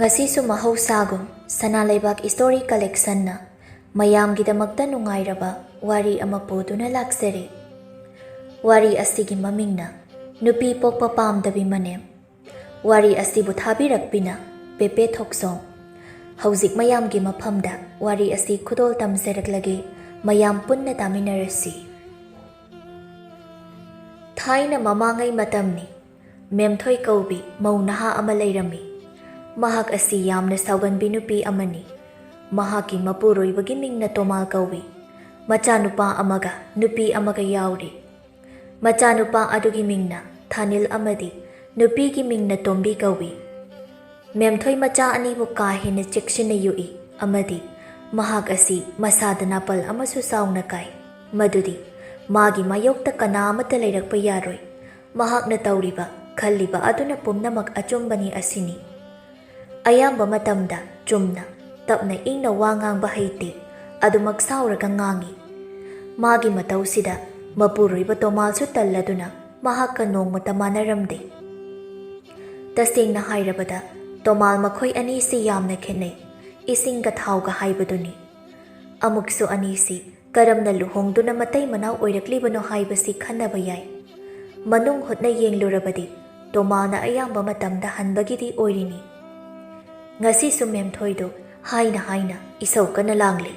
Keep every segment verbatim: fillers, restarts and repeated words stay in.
ꯉꯁꯤꯁꯨ ꯃꯍꯧꯁꯥꯒꯨꯝ ꯁꯅꯥ ꯂꯩꯕꯥꯛ ꯏꯁꯇꯣꯔꯤ ꯀꯂꯦꯛꯁꯟꯅ ꯃꯌꯥꯝꯒꯤꯗꯃꯛꯇ ꯅꯨꯡꯉꯥꯏꯔꯕ ꯋꯥꯔꯤ ꯑꯃ ꯄꯨꯗꯨꯅ ꯂꯥꯛꯆꯔꯤ꯫ ꯋꯥꯔꯤ ꯑꯁꯤꯒꯤ ꯃꯃꯤꯡꯅ ꯅꯨꯄꯤ ꯄꯣꯛꯄ ꯄꯥꯝꯗꯕꯤ ꯃꯅꯦꯝ꯫ ꯋꯥꯔꯤ ꯑꯁꯤꯕꯨ ꯊꯥꯕꯤꯔꯛꯄꯤꯅ ꯄꯦꯄꯦ ꯊꯣꯛꯆꯣꯝ꯫ ꯍꯧꯖꯤꯛ ꯃꯌꯥꯝꯒꯤ ꯃꯐꯝꯗ ꯋꯥꯔꯤ ꯑꯁꯤ ꯈꯨꯗꯣꯜ ꯇꯝꯖꯔꯛꯂꯒꯦ, ꯃꯌꯥꯝ ꯄꯨꯟꯅ ꯇꯥꯃꯤꯟꯅꯔꯁꯤ꯫ ꯊꯥꯏꯅ ꯃꯃꯥꯡꯉꯩ ꯃꯇꯝꯅꯤ꯫ ꯃꯦꯝꯊꯣꯏ ꯀꯧꯕꯤ ꯃꯧ ꯅꯍꯥ ꯑꯃ ꯂꯩꯔꯝꯃꯤ꯫ ꯃꯍꯥꯛ ꯑꯁꯤ ꯌꯥꯝꯅ ꯁꯥꯎꯒꯟꯕꯤ ꯅꯨꯄꯤ ꯑꯃꯅꯤ꯫ ꯃꯍꯥꯛꯀꯤ ꯃꯄꯨꯔꯣꯏꯕꯒꯤ ꯃꯤꯡꯅ ꯇꯣꯃꯥꯜ ꯀꯧꯏ꯫ ꯃꯆꯥꯅꯨꯄꯥ ꯑꯃꯒ ꯅꯨꯄꯤ ꯑꯃꯒ ꯌꯥꯎꯔꯤ꯫ ꯃꯆꯥꯅꯨꯄꯥ ꯑꯗꯨꯒꯤ ꯃꯤꯡꯅ ꯊꯥꯅꯤꯜ ꯑꯃꯗꯤ ꯅꯨꯄꯤꯒꯤ ꯃꯤꯡꯅ ꯇꯣꯝꯕꯤ ꯀꯧꯏ꯫ ꯃꯦꯝꯊꯣꯏ ꯃꯆꯥ ꯑꯅꯤꯕꯨ ꯀꯥ ꯍꯦꯟꯅ ꯆꯦꯛꯁꯤꯟꯅ ꯌꯣꯛꯏ ꯑꯃꯗꯤ ꯃꯍꯥꯛ ꯑꯁꯤ ꯃꯁꯥꯗ ꯅꯥꯄꯜ ꯑꯃꯁꯨ ꯆꯥꯎꯅ ꯀꯥꯏ, ꯃꯗꯨꯗꯤ ꯃꯥꯒꯤ ꯃꯥꯌꯣꯛꯇ ꯀꯅꯥ ꯑꯃꯠꯇ ꯂꯩꯔꯛꯄ ꯌꯥꯔꯣꯏ꯫ ꯃꯍꯥꯛꯅ ꯇꯧꯔꯤꯕ, ꯈꯜꯂꯤꯕ ꯑꯗꯨꯅ ꯄꯨꯝꯅꯃꯛ ꯑꯆꯨꯝꯕꯅꯤ ꯑꯁꯤꯅꯤ꯫ ꯑꯌꯥꯝꯕ ꯃꯇꯝꯗ ꯆꯨꯝꯅ, ꯇꯞꯅ ꯏꯪꯅ ꯋꯥ ꯉꯥꯡꯕ ꯍꯩꯇꯦ, ꯑꯗꯨꯃꯛ ꯁꯥꯎꯔꯒ ꯉꯥꯡꯏ꯫ ꯃꯥꯒꯤ ꯃꯇꯧꯁꯤꯗ ꯃꯄꯨꯔꯣꯏꯕ ꯇꯣꯃꯥꯜꯁꯨ ꯇꯜꯂꯗꯨꯅ ꯃꯍꯥꯛꯀ ꯅꯣꯡꯃꯇ ꯃꯥꯟꯅꯔꯝꯗꯦ꯫ ꯇꯁꯦꯡꯅ ꯍꯥꯏꯔꯕꯗ, ꯇꯣꯃꯥꯜ ꯃꯈꯣꯏ ꯑꯅꯤꯁꯤ ꯌꯥꯝꯅ ꯈꯦꯠꯅꯩ, ꯏꯁꯤꯡꯒ ꯊꯥꯎꯒ ꯍꯥꯏꯕꯗꯨꯅꯤ꯫ ꯑꯃꯨꯛꯁꯨ ꯑꯅꯤꯁꯤ ꯀꯔꯝꯅ ꯂꯨꯍꯣꯡꯗꯨꯅ ꯃꯇꯩ ꯃꯅꯥꯎ ꯑꯣꯏꯔꯛꯂꯤꯕꯅꯣ ꯍꯥꯏꯕꯁꯤ ꯈꯟꯅꯕ ꯌꯥꯏ꯫ ꯃꯅꯨꯡ ꯍꯨꯠꯅ ꯌꯦꯡꯂꯨꯔꯕꯗꯤ ꯇꯣꯃꯥꯅ ꯑꯌꯥꯝꯕ ꯃꯇꯝꯗ ꯍꯟꯕꯒꯤꯗꯤ ꯑꯣꯏꯔꯤꯅꯤ꯫ ꯉꯁꯤꯁꯨ ꯃꯦꯝꯊꯣꯏꯗꯨ ꯍꯥꯏꯅ ꯍꯥꯏꯅ ꯏꯁꯧ ꯀꯟꯅ ꯂꯥꯡꯂꯤ꯫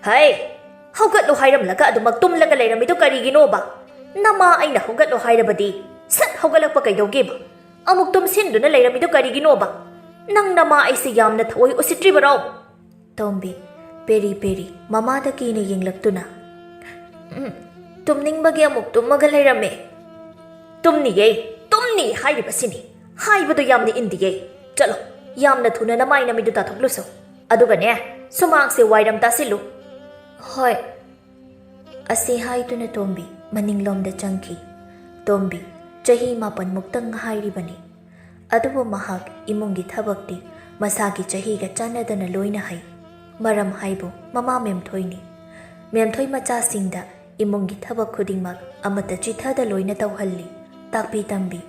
"ꯍꯩ! ꯍꯧꯒꯠꯂꯨ ꯍꯥꯏꯔꯝꯂꯒ ꯑꯗꯨꯃꯛ ꯇꯨꯝꯂꯒ ꯂꯩꯔꯝꯃꯤꯗꯨ ꯀꯔꯤꯒꯤꯅꯣꯕ? ꯅꯃꯥ ꯑꯩꯅ ꯍꯧꯒꯠꯂꯨ ꯍꯥꯏꯔꯕꯗꯤ ꯁꯠ ꯍꯧꯒꯠꯂꯛꯄ ꯀꯩꯗꯧꯒꯦꯕ? ꯑꯃꯨꯛ ꯇꯨꯝꯁꯤꯟꯗꯨꯅ ꯂꯩꯔꯝꯃꯤꯗꯨ ꯀꯔꯤꯒꯤꯅꯣꯕ? ꯅꯪ ꯅꯃꯥ ꯑꯩꯁꯦ ꯌꯥꯝꯅ ꯊꯑꯣꯏ ꯎꯁꯤꯠꯇ꯭ꯔꯤꯕꯔꯣ?" ꯇꯣꯝꯕꯤ ꯄꯦꯔꯤ ꯄꯦꯔꯤ ꯃꯃꯥꯗ ꯀꯤꯅ ꯌꯦꯡꯂꯛꯇꯨꯅ, "ꯎꯝ, ꯇꯨꯝꯅꯤꯡꯕꯒꯤ ꯑꯃꯨꯛ ꯇꯨꯝꯃꯒ ꯂꯩꯔꯝꯃꯦ꯫" "ꯇꯨꯝꯅꯤꯌꯦ, ꯇꯨꯝꯅꯤ ꯍꯥꯏꯔꯤꯕꯁꯤꯅꯤ꯫ ꯍꯥꯏꯕꯗꯨ ꯌꯥꯝꯅ ꯏꯟꯗꯤꯌꯦ꯫ ꯆꯠꯂꯣ, ꯌꯥꯝꯅ ꯊꯨꯅ ꯅꯃꯥꯏ ꯅꯃꯤꯠꯇꯨ ꯇꯥꯊꯣꯛꯂꯨꯁꯣ꯫ ꯑꯗꯨꯒꯅꯦ, ꯁꯨꯃꯥꯡꯁꯦ ꯋꯥꯏꯔꯝ ꯇꯥꯁꯤꯜꯂꯨ꯫" "ꯍꯣꯏ꯫" ꯑꯁꯤ ꯍꯥꯏꯗꯨꯅ ꯇꯣꯝꯕꯤ ꯃꯅꯤꯡꯂꯣꯝꯗ ꯆꯪꯈꯤ꯫ ꯇꯣꯝꯕꯤ ꯆꯍꯤ ꯃꯥꯄꯟꯃꯨꯛꯇ ꯉꯥꯏꯔꯤꯕꯅꯤ꯫ ꯑꯗꯨꯕꯨ ꯃꯍꯥꯛ ꯏꯃꯨꯡꯒꯤ ꯊꯕꯛꯇꯤ ꯃꯁꯥꯒꯤ ꯆꯍꯤꯒ ꯆꯥꯟꯅꯗꯅ ꯂꯣꯏꯅ ꯍꯩ꯫ ꯃꯔꯝ ꯍꯥꯏꯕꯨ ꯃꯃꯥ ꯃꯦꯝꯊꯣꯏꯅꯤ꯫ ꯃꯦꯝꯊꯣꯏ ꯃꯆꯥꯁꯤꯡꯗ ꯏꯃꯨꯡꯒꯤ ꯊꯕꯛ ꯈꯨꯗꯤꯡꯃꯛ ꯑꯃꯠꯇ ꯆꯤꯊꯗ ꯂꯣꯏꯅ ꯇꯧꯍꯜꯂꯤ, ꯇꯥꯛꯄꯤ ꯇꯝꯕꯤ꯫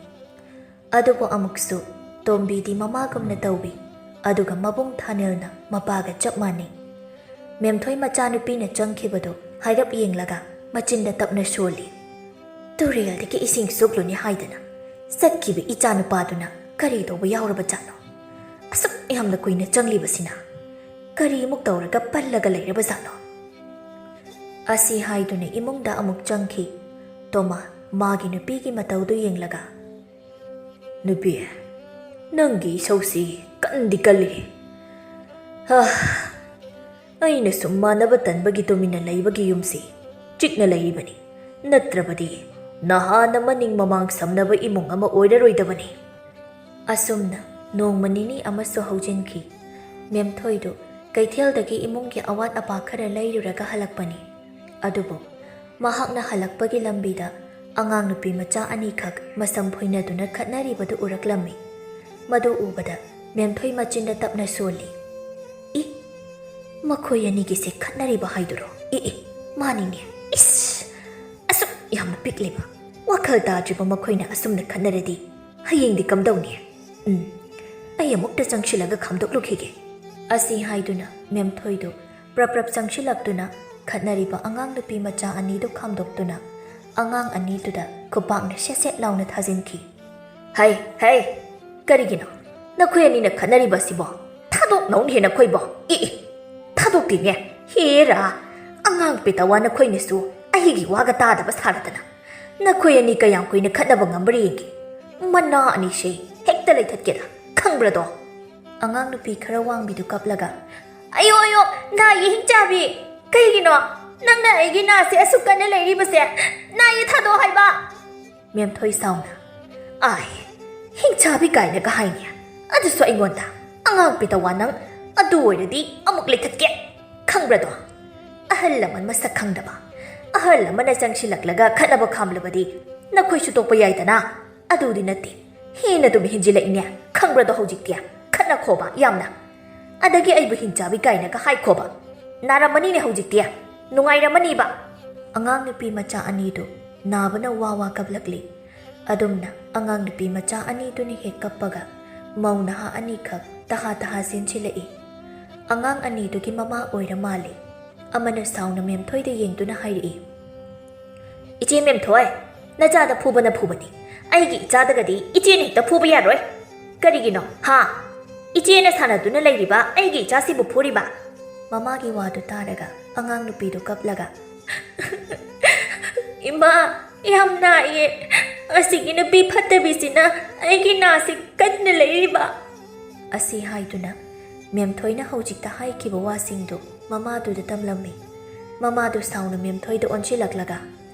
ꯑꯗꯨꯕꯨ ꯑꯃꯨꯛꯁꯨ ꯇꯣꯝꯕꯤꯗꯤ ꯃꯃꯥꯒꯨꯝꯅ ꯇꯧꯏ, ꯑꯗꯨꯒ ꯃꯕꯨꯡ ꯊꯥꯅꯤꯜꯅ ꯃꯄꯥꯒ ꯆꯞ ꯃꯥꯟꯅꯩ꯫ ꯃꯦꯝꯊꯣꯏ ꯃꯆꯥꯅꯨꯄꯤꯅ ꯆꯪꯈꯤꯕꯗꯨ ꯍꯥꯏꯔꯞ ꯌꯦꯡꯂꯒ ꯃꯆꯤꯟꯗ ꯇꯞꯅ ꯁꯣꯜꯂꯤ꯫ "ꯇꯨꯔꯦꯜꯗꯒꯤ ꯏꯁꯤꯡ ꯁꯣꯛꯂꯨꯅꯤ ꯍꯥꯏꯗꯅ ꯆꯠꯈꯤꯕ ꯏꯆꯥꯅꯨꯄꯥꯗꯨꯅ ꯀꯔꯤ ꯇꯧꯕ ꯌꯥꯎꯔꯕ ꯖꯥꯠꯅꯣ? ꯑꯁꯨꯛ ꯌꯥꯝꯅ ꯀꯨꯏꯅ ꯆꯪꯂꯤꯕꯁꯤꯅ ꯀꯔꯤꯃꯨꯛ ꯇꯧꯔꯒ ꯄꯜꯂꯒ ꯂꯩꯔꯕ ꯖꯥꯠꯅꯣ?" ꯑꯁꯤ ꯍꯥꯏꯗꯨꯅ ꯏꯃꯨꯡꯗ ꯑꯃꯨꯛ ꯆꯪꯈꯤ꯫ ꯇꯣꯃꯥ ꯃꯥꯒꯤ ꯅꯨꯄꯤꯒꯤ ꯃꯇꯧꯗꯨ ꯌꯦꯡꯂꯒ, "ꯅꯨꯄꯤ, ꯅꯪꯒꯤ ꯏꯁꯧꯁꯤ ꯀꯟꯗꯤ ꯀꯜꯂꯤ꯫ ꯍꯥ, ꯑꯩꯅ ꯁꯨꯝ ꯃꯥꯟꯅꯕ ꯇꯟꯕꯒꯤ ꯇꯨꯃꯤꯟꯅ ꯂꯩꯕꯒꯤ ꯌꯨꯝꯁꯤ ꯆꯤꯛꯅ ꯂꯩꯔꯤꯕꯅꯤ, ꯅꯠꯇ꯭ꯔꯕꯗꯤ ꯅꯍꯥꯟꯅ ꯃꯅꯤꯡ ꯃꯃꯥꯡ ꯁꯝꯅꯕ ꯏꯃꯨꯡ ꯑꯃ ꯑꯣꯏꯔꯔꯣꯏꯗꯕꯅꯤ꯫" ꯑꯁꯨꯝꯅ ꯅꯣꯡꯃ ꯅꯤꯅꯤ ꯑꯃꯁꯨ ꯍꯧꯖꯤꯟꯈꯤ꯫ ꯃꯦꯝꯊꯣꯏꯗꯨ ꯀꯩꯊꯦꯜꯗꯒꯤ ꯏꯃꯨꯡꯒꯤ ꯑꯋꯥꯠ ꯑꯄꯥ ꯈꯔ ꯂꯩꯔꯨꯔꯒ ꯍꯜꯂꯛꯄꯅꯤ꯫ ꯑꯗꯨꯕꯨ ꯃꯍꯥꯛꯅ ꯍꯜꯂꯛꯄꯒꯤ ꯂꯝꯕꯤꯗ ꯑꯉꯥꯡ ꯅꯨꯄꯤ ꯃꯆꯥ ꯑꯅꯤꯈꯛ ꯃꯁꯝ ꯐꯣꯏꯅꯗꯨꯅ ꯈꯠꯅꯔꯤꯕꯗꯨ ꯎꯔꯛꯂꯝꯃꯤ꯫ ꯃꯗꯨ ꯎꯕꯗ ꯃꯦꯝꯊꯣꯏ ꯃꯆꯤꯟꯗ ꯇꯞꯅ ꯁꯣꯜꯂꯤ꯫ "ꯏ, ꯃꯈꯣꯏ ꯑꯅꯤꯒꯤꯁꯦ ꯈꯠꯅꯔꯤꯕ ꯍꯥꯏꯗꯨꯔꯣ? ꯏ, ꯏ, ꯃꯥꯅꯤꯅꯦ꯫ ꯏꯁ, ꯑꯁꯨꯛ ꯌꯥꯝꯅ ꯄꯤꯛꯂꯤꯕ, ꯋꯥꯈꯜ ꯇꯥꯗ꯭ꯔꯤꯕ ꯃꯈꯣꯏꯅ ꯑꯁꯨꯝꯅ ꯈꯠꯅꯔꯗꯤ ꯍꯌꯦꯡꯗꯤ ꯀꯝꯗꯧꯅꯤ? ꯎꯝ, ꯑꯩ ꯑꯃꯨꯛꯇ ꯆꯪꯁꯤꯜꯂꯒ ꯈꯥꯝꯗꯣꯛꯂꯨꯈꯤꯒꯦ꯫" ꯑꯁꯤ ꯍꯥꯏꯗꯨꯅ ꯃꯦꯝꯊꯣꯏꯗꯨ ꯄ꯭ꯔꯞ ꯄ꯭ꯔꯞ ꯆꯪꯁꯤꯜꯂꯛꯇꯨꯅ ꯈꯠꯅꯔꯤꯕ ꯑꯉꯥꯡ ꯅꯨꯄꯤ ꯃꯆꯥ ꯑꯅꯤꯗꯨ ꯈꯥꯝꯗꯣꯛꯇꯨꯅ ꯑꯉꯥꯡ ꯑꯅꯤꯗꯨꯗ ꯈꯨꯄꯥꯛꯅ ꯁꯦꯠ ꯁꯦꯠ ꯂꯥꯎꯅ ꯊꯥꯖꯤꯟꯈꯤ꯫ "ꯍꯩ, ꯍꯩ, ꯀꯔꯤꯒꯤꯅꯣ ꯅꯈꯣꯏ ꯑꯅꯤꯅ ꯈꯠꯅꯔꯤꯕ ꯑꯁꯤꯕꯣ? ꯊꯥꯗꯣꯛꯅꯧꯅꯦ ꯅꯈꯣꯏꯕꯣ꯫ E, E, ꯊꯥꯗꯣꯛꯇꯦꯅꯦ꯫ ꯍꯦꯔꯥ, ꯑꯉꯥꯡ ꯄꯦꯇꯋꯥ ꯅꯈꯣꯏꯅꯁꯨ ꯑꯩꯒꯤ ꯋꯥꯒ ꯇꯥꯗꯕ ꯁꯥꯔꯗꯅ꯫ ꯅꯈꯣꯏ ꯑꯅꯤ ꯀꯌꯥꯝ ꯀꯨꯏꯅ ꯈꯠꯅꯕ ꯉꯝꯕ꯭ꯔꯥ ꯌꯦꯡꯒꯦ꯫ ꯃꯅꯥ ꯑꯅꯤꯁꯦ ꯍꯦꯛꯇ ꯂꯩꯊꯠꯀꯦꯗ, ꯈꯪꯕ꯭ꯔꯗꯣ?" ꯑꯉꯥꯡ ꯅꯨꯄꯤ ꯈꯔ ꯋꯥꯡꯕꯤꯗꯨ ꯀꯞꯂꯒ, "ꯑꯌꯣ, ꯑꯌꯣ, ꯅꯥꯏꯌꯦ ꯍꯤꯡꯆꯥꯕꯤ꯫ ꯀꯩꯒꯤꯅꯣ ꯅꯪꯅ ꯑꯩꯒꯤ ꯅꯥꯁꯦ ꯑꯁꯨꯛ ꯀꯟꯅ ꯂꯩꯔꯤꯕꯁꯦ? ꯅꯥꯏꯌꯦ, ꯊꯥꯗꯣꯛꯑꯣ ꯍꯥꯏꯕ꯫" ꯃꯦꯝꯊꯣꯏ ꯁꯥꯎꯅ, "ꯑꯥꯏ, ꯍꯤꯡꯆꯥꯕꯤ ꯀꯥꯏꯅꯒ ꯍꯥꯏꯅꯦ꯫ ꯑꯗꯨꯁꯨ ꯑꯩꯉꯣꯟꯗ꯫ ꯑꯉꯥꯡ ꯄꯦꯇꯋꯥ ꯅꯪ, ꯑꯗꯨ ꯑꯣꯏꯔꯗꯤ ꯑꯃꯨꯛ ꯂꯩꯊꯠꯀꯦ꯫ ꯈꯪꯕ꯭ꯔꯗꯣ? ꯑꯍꯜ ꯂꯃꯟ ꯃꯁꯛ ꯈꯪꯗꯕ, ꯑꯍꯜ ꯑꯃꯅ ꯆꯪꯁꯤꯜꯂꯛꯂꯒ ꯈꯠꯅꯕ ꯈꯥꯝꯂꯕꯗꯤ ꯅꯈꯣꯏꯁꯨ ꯇꯣꯛꯄ ꯌꯥꯏꯗꯅ꯫ ꯑꯗꯨꯗꯤ ꯅꯠꯇꯦ, ꯍꯦꯟꯅ ꯑꯗꯨꯝ ꯍꯦꯟꯖꯤꯜꯂꯛꯏꯅꯦ꯫ ꯈꯪꯕ꯭ꯔꯗꯣ ꯍꯧꯖꯤꯛꯇꯤ? ꯈꯠꯅꯈꯣꯕ ꯌꯥꯝꯅ꯫ ꯑꯗꯒꯤ ꯑꯩꯕꯨ ꯍꯤꯡꯆꯥꯕꯤ ꯀꯥꯏꯅꯒ ꯍꯥꯏꯈꯣꯕ꯫ ꯅꯥꯔꯝꯃꯅꯤꯅꯦ ꯍꯧꯖꯤꯛꯇꯤ, ꯅꯨꯡꯉꯥꯏꯔꯝꯃꯅꯤꯕ꯫" ꯑꯉꯥꯡ ꯅꯨꯄꯤ ꯃꯆꯥ ꯑꯅꯤꯗꯨ ꯅꯥꯕꯅ ꯋꯥ ꯋꯥ ꯀꯞꯂꯛꯂꯤ꯫ ꯑꯗꯨꯝꯅ ꯑꯉꯥꯡ ꯅꯨꯄꯤ ꯃꯆꯥ ꯑꯅꯤꯗꯨꯅ ꯍꯦꯛ ꯀꯞꯄꯒ ꯃꯧ ꯅꯍꯥ ꯑꯅꯤꯈꯛ ꯇꯍꯥ ꯇꯍꯥ ꯆꯦꯟꯁꯤꯜꯂꯛꯏ꯫ ꯑꯉꯥꯡ ꯑꯅꯤꯗꯨꯒꯤ ꯃꯃꯥ ꯑꯣꯏꯔ ꯃꯥꯜꯂꯤ꯫ ꯑꯃꯅ ꯁꯥꯎꯅ ꯃꯦꯝꯊꯣꯏꯗ ꯌꯦꯡꯗꯨꯅ ꯍꯥꯏꯔꯛꯏ, "ꯏꯆꯦ ꯃꯦꯝꯊꯣꯏ, ꯅꯆꯥꯗ ꯐꯨꯕꯅ ꯐꯨꯕꯅꯤ꯫ ꯑꯩꯒꯤ ꯏꯆꯥꯗꯒꯗꯤ ꯏꯆꯦꯅ ꯍꯦꯛꯇ ꯐꯨꯕ ꯌꯥꯔꯣꯏ꯫ ꯀꯔꯤꯒꯤꯅꯣ, ꯍꯥ? ꯏꯆꯦꯅ ꯁꯥꯟꯅꯗꯨꯅ ꯂꯩꯔꯤꯕ ꯑꯩꯒꯤ ꯏꯆꯥꯁꯤꯕꯨ ꯐꯨꯔꯤꯕ?" ꯃꯃꯥꯒꯤ ꯋꯥꯗꯨ ꯇꯥꯔꯒ ꯑꯉꯥꯡ ꯅꯨꯄꯤꯗꯨ ꯀꯞꯂꯒ, "ꯏꯃꯥ, ꯌꯥꯝ ꯅꯥꯏꯌꯦ꯫ ꯑꯁꯤꯒꯤ ꯅꯨꯄꯤ ꯐꯠꯇꯕꯤꯁꯤꯅ ꯑꯩꯒꯤ ꯅꯥꯁꯤ ꯀꯟꯅ ꯂꯩꯔꯤꯕ" ꯑꯁꯤ ꯍꯥꯏꯗꯨꯅ ꯃꯦꯝꯊꯣꯏꯅ ꯍꯧꯖꯤꯛꯇ ꯍꯥꯏꯈꯤꯕ ꯋꯥꯁꯤꯡꯗꯨ ꯃꯃꯥꯗꯨꯗ ꯇꯝꯂꯝꯃꯤ꯫ ꯃꯃꯥꯗꯨ ꯁꯥꯎꯅ ꯃꯦꯝꯊꯣꯏꯗ ꯑꯣꯟꯁꯤꯜꯂꯛꯂꯒ,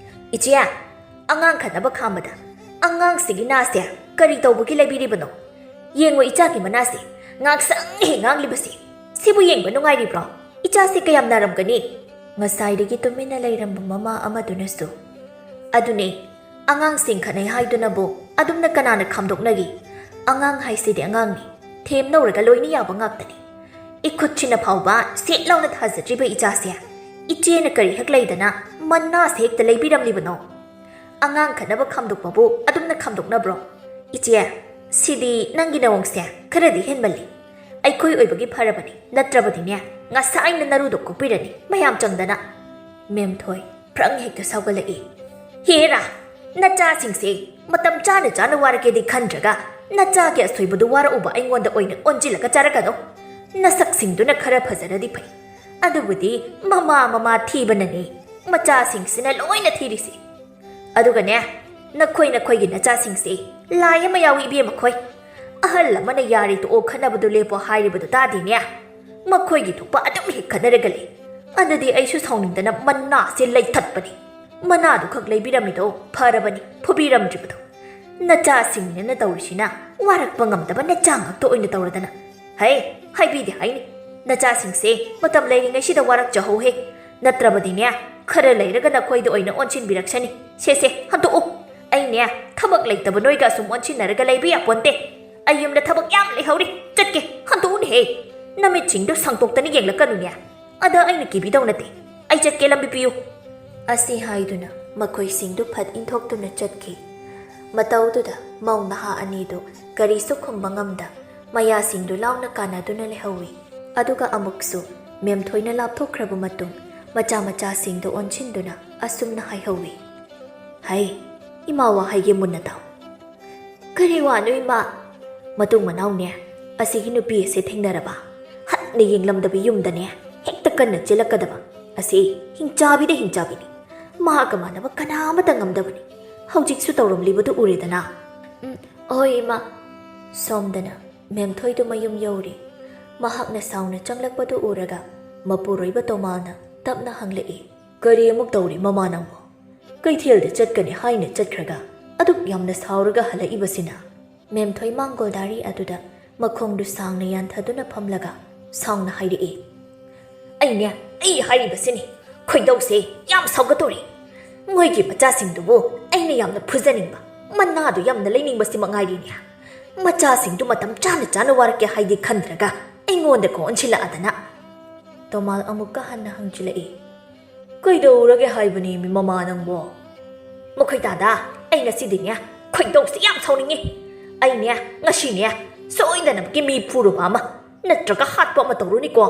"ꯏꯆꯦ, ꯑꯉꯥꯡ ꯈꯠꯅꯕ ꯈꯥꯝꯕꯗ ꯑꯉꯥꯡꯁꯤꯒꯤ ꯅꯥꯁꯦ ꯀꯔꯤ ꯇꯧꯕꯒꯤ ꯂꯩꯕꯤꯔꯤꯕꯅꯣ? ꯌꯦꯡꯉꯨ ꯏꯆꯥꯒꯤ ꯃꯅꯥꯁꯦ, ꯉꯥꯡꯁꯪ ꯍꯦꯛ ꯉꯥꯡꯂꯤꯕꯁꯦ꯫ ꯁꯤꯕꯨ ꯌꯦꯡꯕ ꯅꯨꯡꯉꯥꯏꯔꯤꯕ꯭ꯔꯣ? ꯏꯆꯥꯁꯦ ꯀꯌꯥꯝ ꯅꯥꯔꯝꯒꯅꯤ?" ꯉꯁꯥꯏꯗꯒꯤ ꯇꯨꯃꯤꯟꯅ ꯂꯩꯔꯝꯕ ꯃꯃꯥ ꯑꯃꯗꯨꯅꯁꯨ, "ꯑꯗꯨꯅꯦ, ꯑꯉꯥꯡꯁꯤꯡ ꯈꯠꯅꯩ ꯍꯥꯏꯗꯨꯅꯕꯨ ꯑꯗꯨꯝꯅ ꯀꯅꯥꯅ ꯈꯥꯝꯗꯣꯛꯅꯒꯤ? ꯑꯉꯥꯡ ꯍꯥꯏꯁꯤꯗꯤ ꯑꯉꯥꯡꯅꯤ, ꯊꯦꯝꯅꯧꯔꯒ ꯂꯣꯏꯅ ꯌꯥꯕ ꯉꯥꯛꯇꯅꯤ꯫ ꯏꯈꯨꯠꯁꯤꯅ ꯐꯥꯎꯕ ꯁꯦꯠ ꯂꯥꯎꯅ ꯊꯥꯖꯗ꯭ꯔꯤꯕ ꯏꯆꯥꯁꯦ ꯏꯆꯦꯅ ꯀꯔꯤ ꯍꯦꯛ ꯂꯩꯗꯅ ꯃꯅꯥꯁꯦ ꯍꯦꯛꯇ ꯂꯩꯕꯤꯔꯝꯂꯤꯕꯅꯣ? ꯑꯉꯥꯡ ꯈꯠꯅꯕ ꯈꯥꯝꯗꯣꯛꯄꯕꯨ ꯑꯗꯨꯝꯅ ꯈꯥꯝꯗꯣꯛꯅꯕ꯭ꯔꯣ? ꯏꯆꯦ, ꯁꯤꯗꯤ ꯅꯪꯒꯤ ꯅꯑꯣꯡꯁꯦ ꯈꯔꯗꯤ ꯍꯦꯟꯃꯜꯂꯤ꯫ ꯑꯩꯈꯣꯏ ꯑꯣꯏꯕꯒꯤ ꯐꯔꯕꯅꯤ, ꯅꯠꯇ꯭ꯔꯕꯗꯤꯅꯦ ꯉꯁꯥꯏꯅ ꯅꯔꯨꯗꯣ ꯀꯣꯛꯄꯤꯔꯅꯤ, ꯃꯌꯥꯝ ꯆꯪꯗꯅ꯫" ꯃꯦꯝꯊꯣꯏ ꯄ꯭ꯔꯪ ꯍꯦꯛꯇ ꯁꯥꯎꯒꯠꯂꯛꯏ꯫ "ꯍꯦꯔꯥ, ꯅꯆꯥꯁꯤꯡꯁꯦ ꯃꯇꯝ ꯆꯥꯅ ꯆꯥꯅ ꯋꯥꯔꯛꯀꯦꯗꯤ ꯈꯟꯗ꯭ꯔꯒ ꯅꯆꯥꯒꯤ ꯑꯁꯣꯏꯕꯗꯨ ꯋꯥꯔꯛꯎꯕ ꯑꯩꯉꯣꯟꯗ ꯑꯣꯏꯅ ꯑꯣꯟꯁꯤꯜꯂꯒ ꯆꯥꯔꯛꯀꯅꯨ꯫ ꯅꯁꯛꯁꯤꯡꯗꯨꯅ ꯈꯔ ꯐꯖꯔꯗꯤ ꯐꯩ, ꯑꯗꯨꯕꯨꯗꯤ ꯃꯃꯥ ꯃꯃꯥ ꯊꯤꯕꯅꯅꯤ ꯃꯆꯥꯁꯤꯡꯁꯤꯅ ꯂꯣꯏꯅ ꯊꯤꯔꯤꯁꯦ꯫ ꯑꯗꯨꯒꯅꯦ, ꯅꯈꯣꯏ ꯅꯈꯣꯏꯒꯤ ꯅꯆꯥꯁꯤꯡꯁꯦ ꯂꯥꯏ ꯑꯃ ꯌꯥꯎꯏ ꯏꯕꯦꯝꯃ ꯈꯣꯏ꯫ ꯑꯍꯜ ꯑꯃꯅ ꯌꯥꯔꯦ ꯇꯣꯛꯑꯣ ꯈꯠꯅꯕꯗꯨ ꯂꯦꯞꯄꯣ ꯍꯥꯏꯔꯤꯕꯗꯨ ꯇꯥꯗꯦꯅꯦ꯫ ꯃꯈꯣꯏꯒꯤ ꯊꯣꯛꯄ ꯑꯗꯨꯝ ꯍꯦꯛ ꯈꯠꯅꯔꯒ ꯂꯩ꯫ ꯑꯗꯨꯗꯤ ꯑꯩꯁꯨ ꯁꯥꯎꯅꯤꯡꯗꯅ ꯃꯅꯥꯁꯦ ꯂꯩꯊꯠꯄꯅꯤ꯫ ꯃꯅꯥꯗꯨꯈꯛ ꯂꯩꯕꯤꯔꯝꯃꯤꯗꯣ ꯐꯔꯕꯅꯤ, ꯐꯨꯕꯤꯔꯝꯗ꯭ꯔꯤꯕꯗꯣ꯫ ꯅꯆꯥꯁꯤꯡꯅꯤꯅ ꯇꯧꯔꯤꯁꯤꯅ ꯋꯥꯔꯛꯄ ꯉꯝꯗꯕ ꯅꯆꯥ ꯉꯥꯛꯇ ꯑꯣꯏꯅ ꯇꯧꯔꯗꯅ꯫ ꯍꯩ, ꯍꯥꯏꯕꯤꯗꯦ ꯍꯥꯏꯅꯤ꯫ ꯅꯆꯥꯁꯤꯡꯁꯦ ꯃꯇꯝ ꯂꯩꯔꯤꯉꯩꯁꯤꯗ ꯋꯥꯔꯛꯆꯍꯧꯍꯦ꯫ ꯅꯠꯇ꯭ꯔꯕꯗꯤꯅꯦ, ꯈꯔ ꯂꯩꯔꯒ ꯅꯈꯣꯏꯗ ꯑꯣꯏꯅ ꯑꯣꯟꯁꯤꯟꯕꯤꯔꯛꯁꯅꯤ꯫ ꯁꯦ ꯁꯦ, ꯍꯟꯗꯣꯛꯎ꯫ ꯑꯩꯅꯦ, ꯊꯕꯛ ꯂꯩꯇꯕ ꯅꯣꯏꯒ ꯑꯁꯨꯝ ꯑꯣꯟꯁꯤꯟꯅꯔꯒ ꯂꯩꯕ ꯌꯥꯄꯣꯟꯇꯦ꯫ ꯑꯩ ꯌꯨꯝꯗ ꯊꯕꯛ ꯌꯥꯝ ꯂꯩꯍꯧꯔꯤ꯫ ꯆꯠꯀꯦ, ꯍꯟꯗꯣꯛꯎꯅꯦꯍꯦ꯫ ꯅꯃꯤꯠꯁꯤꯡꯗꯣ ꯁꯥꯡꯗꯣꯛꯇꯅ ꯌꯦꯡꯂꯛꯀꯅꯨꯅꯦ꯫ ꯑꯗ ꯑꯩꯅ ꯀꯤꯕꯤꯗꯧ ꯅꯠꯇꯦ꯫ ꯑꯩ ꯆꯠꯀꯦ, ꯂꯝꯕꯤ ꯄꯤꯌꯨ꯫ ꯑꯁꯤ ꯍꯥꯏꯗꯨꯅ ꯃꯈꯣꯏꯁꯤꯡꯗꯨ ꯐꯠ ꯏꯟꯊꯣꯛꯇꯨꯅ ꯆꯠꯈꯤ꯫ ꯃꯇꯧꯗꯨꯗ ꯃꯧ ꯅꯍꯥ ꯑꯅꯤꯗꯨ ꯀꯔꯤꯁꯨ ꯈꯨꯝꯕ ꯉꯝꯗ ꯃꯌꯥꯁꯤꯡꯗꯨ ꯂꯥꯎꯅ ꯀꯥꯟꯅꯗꯨꯅ ꯂꯩꯍꯧꯏ꯫ ꯑꯗꯨꯒ ꯑꯃꯨꯛꯁꯨ ꯃꯦꯝꯊꯣꯏꯅ ꯂꯥꯞꯊꯣꯛꯈ꯭ꯔꯕ ꯃꯇꯨꯡ ꯃꯆꯥ ꯃꯆꯥꯁꯤꯡꯗꯨ ꯑꯣꯟꯁꯤꯟꯗꯨꯅ ꯑꯁꯨꯝꯅ ꯍꯥꯏꯍꯧꯏ꯫ "ꯍꯩ, ꯏꯃꯥ ꯋꯥ ꯍꯥꯏꯒꯦ ꯃꯨꯟꯅ ꯇꯥꯎ꯫" "ꯀꯔꯤ ꯋꯥꯅꯣ ꯏꯃꯥ?" "ꯃꯇꯨꯡ ꯃꯅꯥꯎꯅꯦ, ꯑꯁꯤꯒꯤ ꯅꯨꯄꯤ ꯑꯁꯦ ꯊꯦꯡꯅꯔꯕ, ꯍꯟꯅ ꯌꯦꯡꯂꯝꯗꯕ ꯌꯨꯝꯗꯅꯦ ꯍꯦꯛꯇ ꯀꯟꯅ ꯆꯦꯜꯂꯛꯀꯗꯕ꯫ ꯑꯁꯤ ꯍꯤꯡꯆꯥꯕꯤꯗ ꯍꯤꯡꯆꯥꯕꯤꯅꯤ, ꯃꯍꯥꯛꯀ ꯃꯥꯟꯅꯕ ꯀꯅꯥ ꯑꯃꯠꯇ ꯉꯝꯗꯕꯅꯤ꯫ ꯍꯧꯖꯤꯛꯁꯨ ꯇꯧꯔꯝꯂꯤꯕꯗꯨ ꯎꯔꯦꯗꯅ꯫" "ꯎꯝ, ꯍꯣꯏ ꯏꯃꯥ꯫" ꯁꯣꯝꯗꯅ ꯃꯦꯝꯊꯣꯏꯗꯨ ꯃꯌꯨꯝ ꯌꯧꯔꯦ꯫ ꯃꯍꯥꯛꯅ ꯁꯥꯎꯅ ꯆꯪꯂꯛꯄꯗꯨ ꯎꯔꯒ ꯃꯄꯨꯔꯣꯏꯕ ꯇꯣꯃꯥꯜꯅ ꯇꯞꯅ ꯍꯪꯂꯛꯏ꯫ "ꯀꯔꯤ ꯑꯃꯨꯛ ꯇꯧꯔꯤ ꯃꯃꯥ ꯅꯪꯕꯨ? ꯀꯩꯊꯦꯜꯗ ꯆꯠꯀꯅꯤ ꯍꯥꯏꯅ ꯆꯠꯈ꯭ꯔꯒ ꯑꯗꯨꯛ ꯌꯥꯝꯅ ꯁꯥꯎꯔꯒ ꯍꯜꯂꯛꯏꯕꯁꯤꯅ?" ꯃꯦꯝꯊꯣꯏ ꯃꯥꯡꯒꯣꯜꯗꯥꯔꯤ ꯑꯗꯨꯗ ꯃꯈꯣꯡꯗꯨ ꯁꯥꯡꯅ ꯌꯥꯟꯊꯗꯨꯅ ꯐꯝꯂꯒ ꯁꯥꯎꯅ ꯍꯥꯏꯔꯛꯏ꯫ "ꯑꯩꯅꯦ, ꯑꯩ ꯍꯥꯏꯔꯤꯕꯁꯤꯅꯤ, ꯈꯣꯏꯗꯧꯁꯦ ꯌꯥꯝ ꯁꯥꯎꯒꯠꯇꯧꯔꯤ꯫ ꯃꯣꯏꯒꯤ ꯃꯆꯥꯁꯤꯡꯗꯨꯕꯨ ꯑꯩꯅ ꯌꯥꯝꯅ ꯐꯨꯖꯅꯤꯡꯕ, ꯃꯅꯥꯗꯨ ꯌꯥꯝꯅ ꯂꯩꯅꯤꯡꯕꯁꯤꯃꯛ ꯉꯥꯏꯔꯤꯅꯦ꯫ ꯃꯆꯥꯁꯤꯡꯗꯨ ꯃꯇꯝ ꯆꯥꯅ ꯆꯥꯅ ꯋꯥꯔꯛꯀꯦ ꯍꯥꯏꯗꯤ ꯈꯟꯗ꯭ꯔꯒ ꯑꯩꯉꯣꯟꯗ ꯀꯣꯟꯁꯤꯜꯂꯛꯑꯗꯅ꯫" ꯇꯣꯃꯥꯜ ꯑꯃꯨꯛꯀ ꯍꯟꯅ ꯍꯪꯖꯤꯜꯂꯛꯏ꯫ "ꯀꯩꯗꯧꯔꯒꯦ ꯍꯥꯏꯕꯅꯦ ꯃꯤ ꯃꯃꯥ ꯅꯪꯕꯣ?" "ꯃꯈꯣꯏ ꯇꯥꯗ, ꯑꯩ ꯉꯁꯤꯗꯤꯅꯦ ꯈꯣꯏꯗꯧꯁꯦ ꯌꯥꯝ ꯁꯥꯎꯅꯤꯡꯉꯤ꯫ ꯑꯩꯅꯦ ꯉꯁꯤꯅꯦ ꯁꯣꯏꯗꯅꯃꯛꯀꯤ ꯃꯤ ꯐꯨꯔꯨꯕ ꯑꯃ ꯅꯠꯇ꯭ꯔꯒ ꯍꯥꯠꯄ ꯑꯃ ꯇꯧꯔꯨꯅꯤꯀꯣ꯫"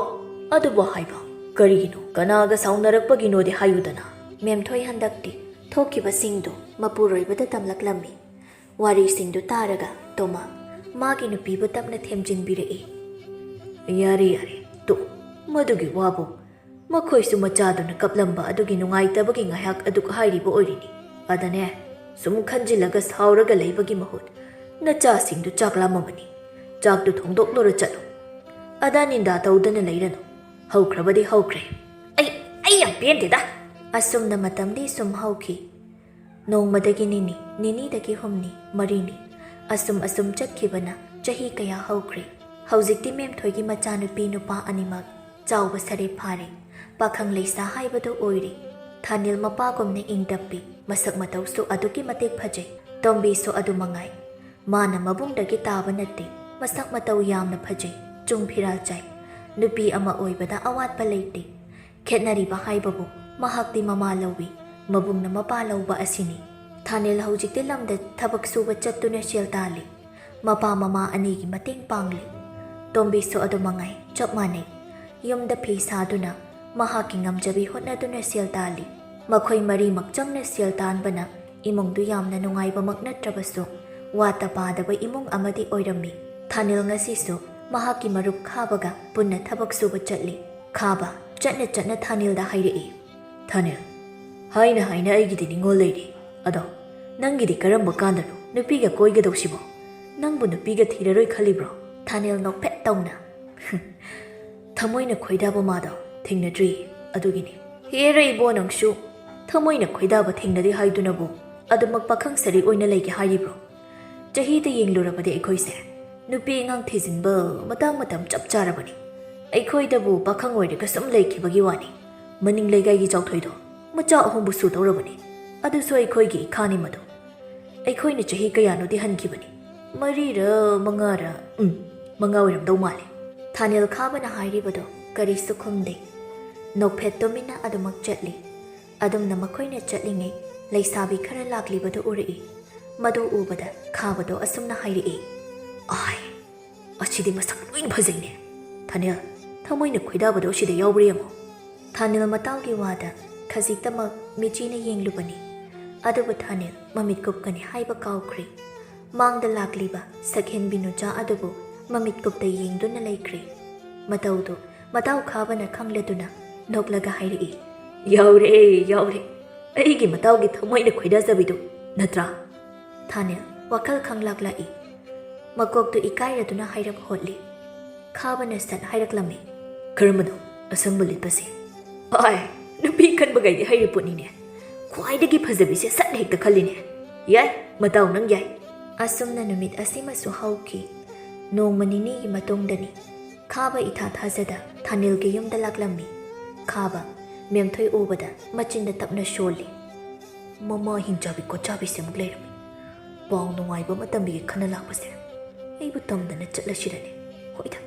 "ꯑꯗꯨꯕꯨ ꯍꯥꯏꯕ, ꯀꯔꯤꯒꯤꯅꯣ, ꯀꯅꯥꯒ ꯁꯥꯎꯅꯔꯛꯄꯒꯤꯅꯣꯗꯤ ꯍꯥꯏꯌꯨꯗꯅ?" ꯃꯦꯝꯊꯣꯏ ꯍꯟꯗꯛꯇꯤ ꯊꯣꯛꯈꯤꯕꯁꯤꯡꯗꯨ ꯃꯄꯨꯔꯣꯏꯕꯗ ꯇꯝꯂꯛꯂꯝꯃꯤ꯫ ꯋꯥꯔꯤꯁꯤꯡꯗꯨ ꯇꯥꯔꯒ ꯇꯣꯃꯥ ꯃꯥꯒꯤ ꯅꯨꯄꯤꯕꯨ ꯇꯞꯅ ꯊꯦꯝꯖꯤꯟꯕꯤꯔꯛꯏ꯫ "ꯌꯥꯔꯦ, ꯌꯥꯔꯦ, ꯇꯣꯛ, ꯃꯗꯨꯒꯤ ꯋꯥꯕꯨ꯫ ꯃꯈꯣꯏꯁꯨ ꯃꯆꯥꯗꯨꯅ ꯀꯞꯂꯝꯕ ꯑꯗꯨꯒꯤ ꯅꯨꯡꯉꯥꯏꯇꯕꯒꯤ ꯉꯥꯏꯍꯥꯛ ꯑꯗꯨꯛ ꯍꯥꯏꯔꯤꯕ ꯑꯣꯏꯔꯤꯅꯤ꯫ ꯑꯗꯅꯦ, ꯁꯨꯝ ꯈꯟꯖꯤꯜꯂꯒ ꯁꯥꯎꯔꯒ ꯂꯩꯕꯒꯤ ꯃꯍꯨꯠ ꯅꯆꯥꯁꯤꯡꯗꯨ ꯆꯥꯛ ꯂꯥꯝꯃꯝꯃꯅꯤ꯫ ꯆꯥꯛꯇꯨ ꯊꯣꯡꯗꯣꯛꯂꯨꯔ ꯆꯠꯂꯨ꯫ ꯑꯗꯥ ꯅꯤꯟꯗꯥ ꯇꯧꯗꯅ ꯂꯩꯔꯅꯨ꯫ ꯍꯧꯈ꯭ꯔꯕꯗꯤ ꯍꯧꯈ꯭ꯔꯦ꯫ ꯑꯩ, ꯑꯩ ꯌꯥꯝ ꯄꯦꯟꯗꯦꯗ꯫" ꯑꯁꯨꯝꯅ ꯃꯇꯝꯗꯤ ꯁꯨꯝ ꯍꯧꯈꯤ꯫ ꯅꯣꯡꯃꯗꯒꯤ ꯅꯤꯅꯤ, ꯅꯤꯅꯤꯗꯒꯤ ꯍꯨꯝꯅꯤ, ꯃꯔꯤꯅꯤ, ꯑꯁꯨꯝ ꯑꯁꯨꯝ ꯆꯠꯈꯤꯕꯅ ꯆꯍꯤ ꯀꯌꯥ ꯍꯧꯈ꯭ꯔꯦ꯫ ꯍꯧꯖꯤꯛꯇꯤ ꯃꯦꯝꯊꯣꯏꯒꯤ ꯃꯆꯥꯅꯨꯄꯤ ꯅꯨꯄꯥ ꯑꯅꯤꯃꯛ ꯆꯥꯎꯕ ꯁꯥꯔꯦ ꯐꯥꯔꯦ꯫ ꯄꯥꯈꯪ ꯂꯩꯁꯥ ꯍꯥꯏꯕꯗꯨ ꯑꯣꯏꯔꯦ꯫ ꯊꯥꯅꯤꯜ ꯃꯄꯥꯒꯨꯝꯅ ꯏꯪ ꯇꯞꯄꯤ꯫ ꯃꯁꯛ ꯃꯇꯧꯁꯨ ꯑꯗꯨꯛꯀꯤ ꯃꯇꯤꯛ ꯐꯖꯩ꯫ ꯇꯣꯝꯕꯤꯁꯨ ꯑꯗꯨ ꯃꯉꯥꯏ꯫ ꯃꯥꯅ ꯃꯕꯨꯡꯗꯒꯤ ꯇꯥꯕ ꯅꯠꯇꯦ꯫ ꯃꯁꯛ ꯃꯇꯧ ꯌꯥꯝꯅ ꯐꯖꯩ꯫ ꯆꯨꯡ ꯐꯤꯔꯥꯜ ꯆꯥꯏ꯫ ꯅꯨꯄꯤ ꯑꯃ ꯑꯣꯏꯕꯗ ꯑꯋꯥꯠꯄ ꯂꯩꯇꯦ꯫ ꯈꯦꯠꯅꯔꯤꯕ ꯍꯥꯏꯕꯕꯨ ꯃꯍꯥꯛꯇꯤ ꯃꯃꯥ ꯂꯧꯏ, ꯃꯕꯨꯡꯅ ꯃꯄꯥ ꯂꯧꯕ ꯑꯁꯤꯅꯤ꯫ ꯊꯥꯅꯤꯜ ꯍꯧꯖꯤꯛꯇꯤ ꯂꯝꯗ ꯊꯕꯛ ꯁꯨꯕ ꯆꯠꯇꯨꯅ ꯁꯦꯜ ꯇꯥꯜꯂꯤ꯫ ꯃꯄꯥ ꯃꯃꯥ ꯑꯅꯤꯒꯤ ꯃꯇꯦꯡ ꯄꯥꯡꯂꯤ꯫ ꯇꯣꯝꯕꯤꯁꯨ ꯑꯗꯨ ꯃꯉꯥꯏ, ꯆꯞ ꯃꯥꯟꯅꯩ꯫ ꯌꯨꯝꯗ ꯐꯤ ꯁꯥꯗꯨꯅ ꯃꯍꯥꯛꯀꯤ ꯉꯝꯖꯕꯤ ꯍꯣꯠꯅꯗꯨꯅ ꯁꯦꯜ ꯇꯥꯜꯂꯤ꯫ ꯃꯈꯣꯏ ꯃꯔꯤꯃꯛ ꯆꯪꯅ ꯁꯦꯜ ꯇꯥꯟꯕꯅ ꯏꯃꯨꯡꯗꯨ ꯌꯥꯝꯅ ꯅꯨꯡꯉꯥꯏꯕꯃꯛ ꯅꯠꯇ꯭ꯔꯕꯁꯨ, ꯋꯥꯠꯇ ꯄꯥꯗꯕ ꯏꯃꯨꯡ ꯑꯃꯗꯤ ꯑꯣꯏꯔꯝꯃꯤ꯫ ꯊꯥꯅꯤꯜ ꯉꯁꯤꯁꯨ ꯃꯍꯥꯛꯀꯤ ꯃꯔꯨꯞ ꯈꯥꯕꯒ ꯄꯨꯟꯅ ꯊꯕꯛ ꯁꯨꯕ ꯆꯠꯂꯤ꯫ ꯈꯥꯕ ꯆꯠꯅ ꯆꯠꯅ ꯊꯥꯅꯤꯜꯗ ꯍꯥꯏꯔꯛꯏ, "ꯊꯥꯅꯤꯜ, ꯍꯥꯏꯅ ꯍꯥꯏꯅ ꯑꯩꯒꯤꯗꯤ ꯅꯤꯡꯉꯣꯜ ꯂꯩꯔꯤ꯫ ꯑꯗꯣ ꯅꯪꯒꯤꯗꯤ ꯀꯔꯝꯕ ꯀꯥꯟꯗꯅꯣ ꯅꯨꯄꯤꯒ ꯀꯣꯏꯒꯗꯧꯁꯤꯕꯣ? ꯅꯪꯕꯨ ꯅꯨꯄꯤꯒ ꯊꯤꯔꯔꯣꯏ ꯈꯜꯂꯤꯕ꯭ꯔꯣ?" ꯊꯥꯅꯤꯜ ꯅꯣꯛꯐꯦꯠ ꯇꯧꯅ, "ꯊꯃꯣꯏꯅ ꯈꯣꯏꯗꯥꯕ ꯃꯥꯗꯣ ꯊꯦꯡꯅꯗ꯭ꯔꯤ, ꯑꯗꯨꯒꯤꯅꯤ꯫" "ꯍꯦꯔ ꯏꯕꯣ, ꯅꯪꯁꯨ ꯊꯃꯣꯏꯅ ꯈꯣꯏꯗꯥꯕ ꯊꯦꯡꯅꯗꯦ ꯍꯥꯏꯗꯨꯅꯕꯨ ꯑꯗꯨꯃꯛ ꯄꯥꯈꯪ ꯁꯔꯤ ꯑꯣꯏꯅ ꯂꯩꯒꯦ ꯍꯥꯏꯔꯤꯕ꯭ꯔꯣ? ꯆꯍꯤꯗ ꯌꯦꯡꯂꯨꯔꯕꯗꯤ ꯑꯩꯈꯣꯏꯁꯦ ꯅꯨꯄꯤ ꯑꯉꯥꯡ ꯊꯤꯖꯤꯟꯕ ꯃꯇꯥꯡ ꯃꯇꯝ ꯆꯞ ꯆꯥꯔꯕꯅꯤ꯫ ꯑꯩꯈꯣꯏꯗꯕꯨ ꯄꯥꯈꯪ ꯑꯣꯏꯔꯒ ꯁꯨꯝ ꯂꯩꯈꯤꯕꯒꯤ ꯋꯥꯅꯤ꯫ ꯃꯅꯤꯡ ꯂꯩꯀꯥꯏꯒꯤ ꯆꯥꯎꯊꯣꯏꯗꯣ ꯃꯆꯥ ꯑꯍꯨꯝꯕꯨ ꯁꯨꯗꯧꯔꯕꯅꯤ꯫ ꯑꯗꯨꯁꯨ ꯑꯩꯈꯣꯏꯒꯤ ꯏꯈꯥꯅꯤ ꯃꯗꯣ꯫ ꯑꯩꯈꯣꯏꯅ ꯆꯍꯤ ꯀꯌꯥꯅꯣꯗꯤ ꯍꯟꯈꯤꯕꯅꯤ꯫ ꯃꯔꯤꯔ ꯃꯉꯥꯔ, ꯎꯝ, ꯃꯉꯥ ꯑꯣꯏꯔꯝꯗꯧ ꯃꯥꯜꯂꯦ꯫" ꯊꯥꯅꯦꯜ ꯈꯥꯕꯅ ꯍꯥꯏꯔꯤꯕꯗꯣ ꯀꯔꯤꯁꯨ ꯈꯨꯝꯗꯦ꯫ ꯅꯣꯛꯐꯦꯠ ꯇꯨꯃꯤꯟꯅ ꯑꯗꯨꯃꯛ ꯆꯠꯂꯤ꯫ ꯑꯗꯨꯝꯅ ꯃꯈꯣꯏꯅ ꯆꯠꯂꯤꯉꯩ ꯂꯩꯁꯥꯕꯤ ꯈꯔ ꯂꯥꯛꯂꯤꯕꯗꯨ ꯎꯔꯛꯏ꯫ ꯃꯗꯨ ꯎꯕꯗ ꯈꯥꯕꯗꯣ ꯑꯁꯨꯝꯅ ꯍꯥꯏꯔꯛꯏ, "ꯑꯥꯏ, ꯑꯁꯤꯗꯤ ꯃꯁꯛ ꯂꯣꯏꯅ ꯐꯖꯩꯅꯦ꯫ ꯊꯥꯅꯦꯜ, ꯊꯃꯣꯏꯅ ꯈꯣꯏꯗꯥꯕꯗꯣ ꯑꯁꯤꯗ ꯌꯥꯎꯕ꯭ꯔꯥ ꯌꯦꯡꯉꯣ꯫" ꯊꯥꯅꯦꯜ ꯃꯇꯥꯎꯒꯤ ꯋꯥꯗ ꯈꯖꯤꯛꯇꯃꯛ ꯃꯤꯆꯤꯅ ꯌꯦꯡꯂꯨꯕꯅꯤ꯫ ꯑꯗꯨꯕꯨ ꯊꯥꯅꯦꯜ ꯃꯃꯤꯠ ꯀꯨꯞꯀꯅꯤ ꯍꯥꯏꯕ ꯀꯥꯎꯈ꯭ꯔꯦ꯫ ꯃꯥꯡꯗ ꯂꯥꯛꯂꯤꯕ ꯁꯛꯍꯦꯟꯕꯤ ꯅꯨꯆꯥ ꯑꯗꯨꯕꯨ ꯃꯃꯤꯠ ꯀꯨꯞꯇ ꯌꯦꯡꯗꯨꯅ ꯂꯩꯈ꯭ꯔꯦ꯫ ꯃꯇꯧꯗꯨ ꯃꯇꯥꯎ ꯈꯥꯕꯅ ꯈꯪꯂꯗꯨꯅ ꯅꯣꯛꯂꯒ ꯍꯥꯏꯔꯛꯏ, "ꯌꯥꯎꯔꯦ, ꯌꯥꯎꯔꯦ꯫ ꯑꯩꯒꯤ ꯃꯇꯥꯎꯒꯤ ꯊꯃꯣꯏꯅ ꯈꯣꯏꯗꯥꯖꯕꯤꯗꯨ ꯅꯠꯇ꯭ꯔꯥ?" ꯊꯥꯅꯦꯜ ꯋꯥꯈꯜ ꯈꯪꯂꯥꯛ ꯂꯥꯛꯏ꯫ ꯃꯀꯣꯛꯇꯨ ꯏꯀꯥꯏꯔꯗꯨꯅ ꯍꯥꯏꯔꯞ ꯍꯣꯠꯂꯤ꯫ ꯈꯥꯕꯅ ꯁꯠ ꯍꯥꯏꯔꯛꯂꯝꯃꯤ, "ꯀꯔꯝꯕꯅꯣ ꯑꯁꯪꯕ ꯂꯤꯠꯄꯁꯦ?" "ꯑꯥꯏ, ꯅꯨꯄꯤ ꯈꯟꯕꯒꯩꯗꯤ ꯍꯩꯔꯤ ꯄꯣꯠꯅꯤꯅꯦ꯫ ꯈ꯭ꯋꯥꯏꯗꯒꯤ ꯐꯖꯕꯤꯁꯦ ꯁꯠ ꯍꯦꯛꯇ ꯈꯜꯂꯤꯅꯦ꯫ ꯌꯥꯏ, ꯃꯇꯥꯎ ꯅꯪ ꯌꯥꯏ꯫" ꯑꯁꯨꯝꯅ ꯅꯨꯃꯤꯠ ꯑꯁꯤꯃꯁꯨ ꯍꯧꯈꯤ꯫ ꯅꯣꯡꯃ ꯅꯤꯅꯤꯒꯤ ꯃꯇꯨꯡꯗꯅꯤ꯫ ꯈꯥꯕ ꯏꯊꯥ ꯊꯥꯖꯗ ꯊꯥꯅꯤꯜꯒꯤ ꯌꯨꯝꯗ ꯂꯥꯛꯂꯝꯃꯤ꯫ ꯈꯥꯕ ꯃꯦꯝꯊꯣꯏ ꯎꯕꯗ ꯃꯆꯤꯟꯗ ꯇꯞꯅ ꯁꯣꯜꯂꯤ꯫ "ꯃꯃꯥ ꯍꯤꯡꯆꯥꯕꯤ ꯀꯣꯠꯆꯥꯕꯤꯁꯦ ꯑꯃꯨꯛ ꯂꯩꯔꯝꯃꯤ꯫ ꯄꯥꯎ ꯅꯨꯡꯉꯥꯏꯕ ꯑꯃ ꯇꯝꯕꯤꯒꯦ ꯈꯟꯅ ꯂꯥꯛꯄꯁꯦ ꯑꯩꯕꯨ ꯇꯝꯗꯅ ꯆꯠꯂꯁꯤꯔꯅꯦ꯫ ꯍꯣꯏꯗ,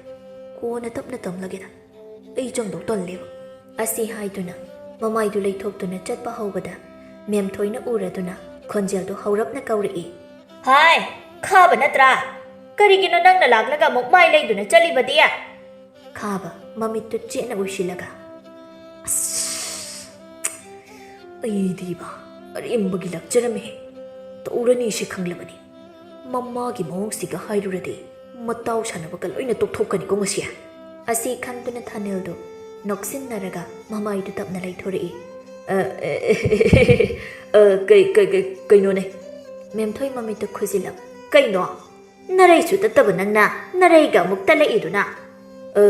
ꯀꯣꯟꯅ ꯇꯞꯅ ꯇꯝꯂꯒꯦꯗ꯫ ꯑꯩ ꯆꯪꯗꯧ ꯇꯜꯂꯦꯕ꯫" ꯑꯁꯤ ꯍꯥꯏꯗꯨꯅ ꯃꯃꯥꯏꯗꯨ ꯂꯩꯊꯣꯛꯇꯨꯅ ꯆꯠꯄ ꯍꯧꯕꯗ ꯃꯦꯝꯊꯣꯏꯅ ꯎꯔꯗꯨꯅ ꯈꯣꯟꯖꯦꯜꯗꯨ ꯍꯧꯔꯞꯅ ꯀꯧꯔꯛꯏ꯫ "ꯍꯥꯏ, ꯈꯥꯕ ꯅꯠꯇ꯭ꯔꯥ? ꯀꯔꯤꯒꯤꯅꯣ ꯅꯪꯅ ꯂꯥꯛꯂꯒ ꯑꯃꯨꯛ ꯃꯥꯏ ꯂꯩꯗꯨꯅ ꯆꯠꯂꯤꯕꯗꯤ?" ꯈꯥꯕ ꯃꯃꯤꯠꯇꯨ ꯆꯦꯠꯅ ꯎꯏꯁꯤꯜꯂꯒ, "ꯑꯁ, ꯑꯩꯗꯤꯕ ꯑꯔꯦꯝꯕꯒꯤ ꯂꯥꯛꯆꯔꯝꯃꯦ꯫ ꯇꯧꯔꯅꯤ ꯁꯤ ꯈꯪꯂꯕꯅꯤ꯫ ꯃꯃꯥꯒꯤ ꯃꯑꯣꯡꯁꯤꯒ ꯍꯥꯏꯔꯨꯔꯗꯤ ꯃꯇꯥꯎ ꯁꯥꯟꯅꯕꯒ ꯂꯣꯏꯅ ꯇꯣꯛꯊꯣꯛꯀꯅꯤꯀꯣ ꯉꯁꯤ"꯫ ꯑꯁꯤ ꯈꯟꯗꯨꯅ ꯊꯥꯅꯤꯜꯗꯨ ꯅꯣꯛꯁꯤꯟꯅꯔꯒ ꯃꯃꯥꯏꯗꯨ ꯇꯞꯅ ꯂꯩꯊꯣꯔꯛꯏ꯫ "ꯑ, ꯑ, ꯑ, ꯀꯩ, ꯀꯩ, ꯀꯩ, ꯀꯩꯅꯣꯅꯦ?" ꯃꯦꯝꯊꯣꯏ ꯃꯃꯤꯠꯇꯨ ꯈꯨꯖꯤꯜꯂꯞ, "ꯀꯩꯅꯣ? ꯅꯔꯩꯁꯨ ꯇꯠꯇꯕ ꯅꯪꯅ ꯅꯔꯩꯒ ꯑꯃꯨꯛ ꯇꯠꯂꯛꯏꯗꯨꯅ?" "ꯑ,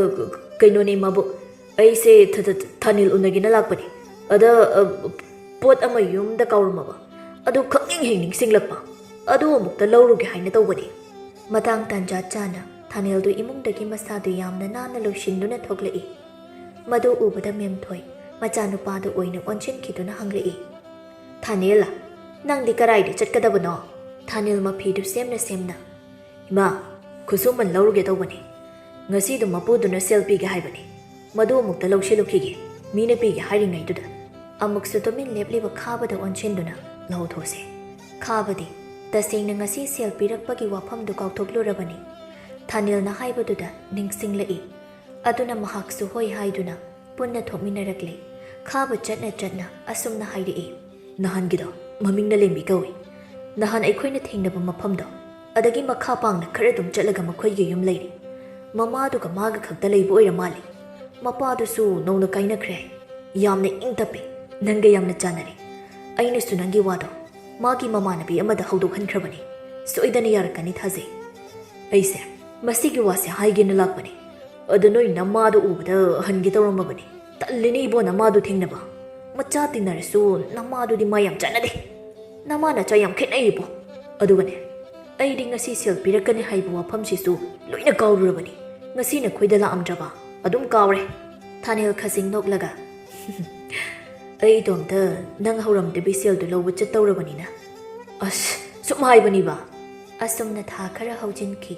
ꯀꯩꯅꯣꯅꯦ ꯃꯥꯕꯨ, ꯑꯩꯁꯦ ꯊ-, ꯊ-, ꯊꯥꯅꯤꯜ ꯎꯅꯒꯦꯅ ꯂꯥꯛꯄꯅꯤ꯫ ꯑꯗ, ꯑ, ꯄꯣꯠ ꯑꯃ ꯌꯨꯝꯗ ꯀꯥꯎꯔꯝꯃꯕ꯫ ꯑꯗꯨ ꯈꯪꯅꯤꯡ ꯍꯦꯛ ꯅꯤꯡꯁꯤꯡꯂꯛꯄ꯫ ꯑꯗꯨ ꯑꯃꯨꯛꯇ ꯂꯧꯔꯨꯒꯦ ꯍꯥꯏꯅ ꯇꯧꯕꯅꯤ"꯫ ꯃꯇꯥꯡ ꯇꯥꯟꯖꯥ ꯆꯥꯅ ꯊꯥꯅꯤꯜꯗꯨ ꯏꯃꯨꯡꯗꯒꯤ ꯃꯁꯥꯗꯨ ꯌꯥꯝꯅ ꯅꯥꯟꯅ ꯂꯣꯏꯁꯤꯟꯗꯨꯅ ꯊꯣꯛꯂꯛꯏ꯫ ꯃꯗꯨ ꯎꯕꯗ ꯃꯦꯝꯊꯣꯏ ꯃꯆꯥꯅꯨꯄꯥꯗꯨ ꯑꯣꯏꯅ ꯑꯣꯟꯁꯤꯟꯈꯤꯗꯨꯅ ꯍꯪꯂꯛꯏ, "ꯊꯥꯅꯤꯜ, ꯅꯪꯗꯤ ꯀꯔꯥꯏꯗ ꯆꯠꯀꯗꯕꯅꯣ?" ꯊꯥꯅꯤꯜ ꯃꯐꯤꯗꯨ ꯁꯦꯝꯅ ꯁꯦꯝꯅ, "ꯏꯃꯥ, ꯈꯨꯠꯁꯨꯃꯟ ꯂꯧꯔꯨꯒꯦ ꯇꯧꯕꯅꯤ꯫ ꯉꯁꯤꯗꯨ ꯃꯄꯨꯗꯨꯅ ꯁꯦꯜ ꯄꯤꯒꯦ ꯍꯥꯏꯕꯅꯤ꯫ ꯃꯗꯨ ꯑꯃꯨꯛꯇ ꯂꯧꯁꯤꯜꯂꯨꯈꯤꯒꯦ, ꯃꯤꯅ ꯄꯤꯒꯦ ꯍꯥꯏꯔꯤꯉꯩꯗꯨꯗ"꯫ ꯑꯃꯨꯛꯁꯨ ꯇꯨꯃꯤꯟ ꯂꯦꯞꯂꯤꯕ ꯈꯥꯕꯗ ꯑꯣꯟꯁꯤꯟꯗꯨꯅ, "ꯂꯧꯊꯣꯛꯁꯦ"꯫ ꯈꯥꯕꯗꯤ ꯇꯁꯦꯡꯅ ꯉꯁꯤ ꯁꯦꯜ ꯄꯤꯔꯛꯄꯒꯤ ꯋꯥꯐꯝꯗꯨ ꯀꯥꯎꯊꯣꯛꯂꯨꯔꯕꯅꯤ꯫ ꯊꯥꯅꯤꯜꯅ ꯍꯥꯏꯕꯗꯨꯗ ꯅꯤꯡꯁꯤꯡꯂꯛꯏ꯫ ꯑꯗꯨꯅ ꯃꯍꯥꯛꯁꯨ ꯍꯣꯏ ꯍꯥꯏꯗꯨꯅ ꯄꯨꯟꯅ ꯊꯣꯛꯃꯤꯟꯅꯔꯛꯂꯦ꯫ ꯈꯥꯕ ꯆꯠꯅ ꯆꯠꯅ ꯑꯁꯨꯝꯅ ꯍꯥꯏꯔꯛꯏ, "ꯅꯍꯥꯟꯒꯤꯗꯣ ꯃꯃꯤꯡꯅ ꯂꯦꯝꯕꯤ ꯀꯧꯏ꯫ ꯅꯍꯥꯟ ꯑꯩꯈꯣꯏꯅ ꯊꯦꯡꯅꯕ ꯃꯐꯝꯗꯣ, ꯑꯗꯒꯤ ꯃꯈꯥ ꯄꯥꯡꯅ ꯈꯔ ꯑꯗꯨꯝ ꯆꯠꯂꯒ ꯃꯈꯣꯏꯒꯤ ꯌꯨꯝ ꯂꯩꯔꯦ꯫ ꯃꯃꯥꯗꯨꯒ ꯃꯥꯒ ꯈꯛꯇ ꯂꯩꯕ ꯑꯣꯏꯔ ꯃꯥꯜꯂꯦ꯫ ꯃꯄꯥꯗꯨꯁꯨ ꯅꯧꯅ ꯀꯥꯏꯅꯈ꯭ꯔꯦ ꯍꯥꯏ꯫ ꯌꯥꯝꯅ ꯏꯪ ꯇꯞꯄꯦ꯫ ꯅꯪꯒ ꯌꯥꯝꯅ ꯆꯥꯟꯅꯔꯦ꯫ ꯑꯩꯅꯁꯨ ꯅꯪꯒꯤ ꯋꯥꯗꯣ ꯃꯥꯒꯤ ꯃꯃꯥꯟꯅꯕꯤ ꯑꯃꯗ ꯍꯧꯗꯣꯛꯍꯟꯈ꯭ꯔꯕꯅꯤ꯫ ꯁꯣꯏꯗꯅ ꯌꯥꯔꯛꯀꯅꯤ ꯊꯥꯖꯩ꯫ ꯑꯩꯁꯦ ꯃꯁꯤꯒꯤ ꯋꯥꯁꯦ ꯍꯥꯏꯒꯦꯅ ꯂꯥꯛꯄꯅꯤ꯫ ꯑꯗ ꯅꯣꯏ ꯅꯃꯥꯗꯣ ꯎꯕꯗ ꯍꯟꯒꯦ ꯇꯧꯔꯝꯃꯕꯅꯤ꯫ ꯇꯜꯂꯤꯅꯦ ꯏꯕꯣ ꯅꯃꯥꯗꯣ ꯊꯦꯡꯅꯕ꯫ ꯃꯆꯥ ꯇꯤꯟꯅꯔꯁꯨ ꯅꯃꯥꯗꯨꯗꯤ ꯃꯥ ꯌꯥꯝ ꯆꯥꯟꯅꯗꯦ꯫ ꯅꯃꯥ ꯅꯆꯥ ꯌꯥꯝ ꯈꯦꯠꯅꯩ ꯏꯕꯣ꯫ ꯑꯗꯨꯒꯅꯦ, ꯑꯩꯗꯤ ꯉꯁꯤ ꯁꯦꯜ ꯄꯤꯔꯛꯀꯅꯤ ꯍꯥꯏꯕ ꯋꯥꯐꯝꯁꯤꯁꯨ ꯂꯣꯏꯅ ꯀꯥꯎꯔꯨꯔꯕꯅꯤ꯫ ꯉꯁꯤ ꯅꯈꯣꯏꯗ ꯂꯥꯛꯑꯝꯗ꯭ꯔꯕ? ꯑꯗꯨꯝ ꯀꯥꯎꯔꯦ꯫ ꯊꯥꯅꯦꯜ ꯈꯖꯤꯡ ꯅꯣꯛꯂꯒ, "ꯑꯩ ꯏꯇꯣꯝꯇ ꯅꯪ ꯍꯧꯔꯝꯗꯕꯤ ꯁꯦꯜꯗꯨ ꯂꯧꯕ ꯆꯠꯇꯧꯔꯕꯅꯤꯅ꯫ ꯑꯁ, ꯁꯨꯝ ꯍꯥꯏꯕꯅꯤꯕ"꯫ ꯑꯁꯨꯝꯅ ꯊꯥ ꯈꯔ ꯍꯧꯖꯤꯟꯈꯤ꯫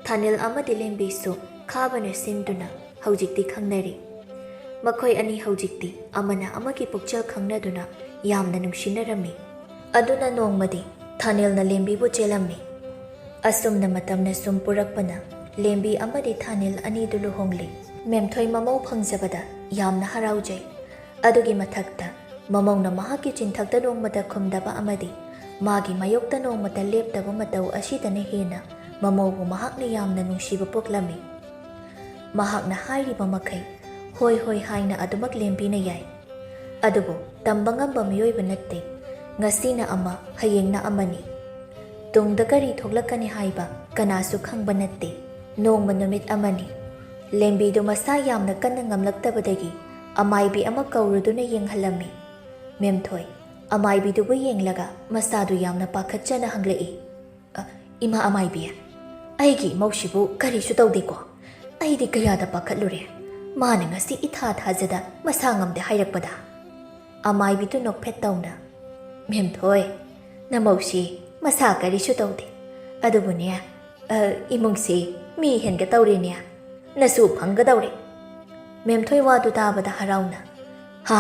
ꯊꯥꯅꯦꯜ ꯑꯃꯗꯤ ꯂꯦꯝꯕꯤꯁꯨ ꯈꯥꯕꯅ ꯁꯤꯟꯗꯨꯅ ꯍꯧꯖꯤꯛꯇꯤ ꯈꯪꯅꯔꯦ꯫ ꯃꯈꯣꯏ ꯑꯅꯤ ꯍꯧꯖꯤꯛꯇꯤ ꯑꯃꯅ ꯑꯃꯒꯤ ꯄꯨꯛꯆꯦꯜ ꯈꯪꯅꯗꯨꯅ ꯌꯥꯝꯅ ꯅꯨꯡꯁꯤꯅꯔꯝꯃꯤ꯫ ꯑꯗꯨꯅ ꯅꯣꯡꯃꯗꯤ ꯊꯥꯅꯦꯜꯅ ꯂꯦꯝꯕꯤꯕꯨ ꯆꯦꯜꯂꯝꯃꯤ꯫ ꯑꯁꯨꯝꯅ ꯃꯇꯝꯅ ꯁꯨꯝ ꯄꯨꯔꯛꯄꯅ ꯂꯦꯝꯕꯤ ꯑꯃꯗꯤ ꯊꯥꯅꯦꯜ ꯑꯅꯤꯗꯨ ꯂꯨꯍꯣꯡꯂꯤ꯫ ꯃꯦꯝꯊꯣꯏ ꯃꯃꯧ ꯐꯪꯖꯕꯗ ꯌꯥꯝꯅ ꯍꯔꯥꯎꯖꯩ꯫ ꯑꯗꯨꯒꯤ ꯃꯊꯛꯇ ꯃꯃꯧꯅ ꯃꯍꯥꯛꯀꯤ ꯆꯤꯟꯊꯛꯇ ꯅꯣꯡꯃꯇ ꯈꯨꯝꯗꯕ ꯑꯃꯗꯤ ꯃꯥꯒꯤ ꯃꯥꯌꯣꯛꯇ ꯅꯣꯡꯃꯇ ꯂꯦꯞꯇꯕ ꯃꯇꯧ ꯑꯁꯤꯗꯅ ꯍꯦꯟꯅ ꯃꯃꯧꯕꯨ ꯃꯍꯥꯛꯅ ꯌꯥꯝꯅ ꯅꯨꯡꯁꯤꯕ ꯄꯣꯛꯂꯝꯃꯤ꯫ ꯃꯍꯥꯛꯅ ꯍꯥꯏꯔꯤꯕ ꯃꯈꯩ ꯍꯣꯏ ꯍꯣꯏ ꯍꯥꯏꯅ ꯑꯗꯨꯃꯛ ꯂꯦꯝꯕꯤꯅ ꯌꯥꯏ꯫ ꯑꯗꯨꯕꯨ ꯇꯝꯕ ꯉꯝꯕ ꯃꯤꯑꯣꯏꯕ ꯅꯠꯇꯦ꯫ ꯉꯁꯤꯅ ꯑꯃ, ꯍꯌꯦꯡꯅ ꯑꯃꯅꯤ꯫ ꯇꯨꯡꯗ ꯀꯔꯤ ꯊꯣꯛꯂꯛꯀꯅꯤ ꯍꯥꯏꯕ ꯀꯅꯥꯁꯨ ꯈꯪꯕ ꯅꯠꯇꯦ꯫ ꯅꯣꯡꯃ ꯅꯨꯃꯤꯠ ꯑꯃꯅꯤ꯫ ꯂꯦꯝꯕꯤꯗꯨ ꯃꯁꯥ ꯌꯥꯝꯅ ꯀꯟꯅ ꯉꯝꯂꯛꯇꯕꯗꯒꯤ ꯑꯃꯥꯏꯕꯤ ꯑꯃ ꯀꯧꯔꯨꯗꯨꯅ ꯌꯦꯡꯍꯜꯂꯝꯃꯤ꯫ ꯃꯦꯝꯊꯣꯏ ꯑꯃꯥꯏꯕꯤꯗꯨꯕꯨ ꯌꯦꯡꯂꯒ ꯃꯁꯥꯗꯨ ꯌꯥꯝꯅ ꯄꯥꯈꯠꯆꯅ ꯍꯪꯂꯛꯏ, "ꯑ, ꯏꯃꯥ ꯑꯃꯥꯏꯕꯤ, ꯑꯩꯒꯤ ꯏꯃꯧꯁꯤꯕꯨ ꯀꯔꯤꯁꯨ ꯇꯧꯗꯦꯀꯣ? ꯑꯩꯗꯤ ꯀꯌꯥꯗ ꯄꯥꯈꯠꯂꯨꯔꯦ꯫ ꯃꯥꯅ ꯉꯁꯤ ꯏꯊꯥ ꯊꯥꯖꯗ ꯃꯁꯥ ꯉꯝꯗꯦ ꯍꯥꯏꯔꯛꯄꯗ꯫" ꯑꯃꯥꯏꯕꯤꯗꯨ ꯅꯣꯛꯐꯦꯠ ꯇꯧꯅ, "ꯃꯦꯝꯊꯣꯏ, ꯅꯃꯧꯁꯤ ꯃꯁꯥ ꯀꯔꯤꯁꯨ ꯇꯧꯗꯦ꯫ ꯑꯗꯨꯕꯨꯅꯦ, ꯑ, ꯏꯃꯨꯡꯁꯤ ꯃꯤ ꯍꯦꯟꯒ ꯇꯧꯔꯦꯅꯦ꯫ ꯅꯁꯨ ꯐꯪꯒꯗꯧꯔꯦ꯫" ꯃꯦꯝꯊꯣꯏ ꯋꯥꯗꯨ ꯇꯥꯕꯗ ꯍꯔꯥꯎꯅ, "ꯍꯥ?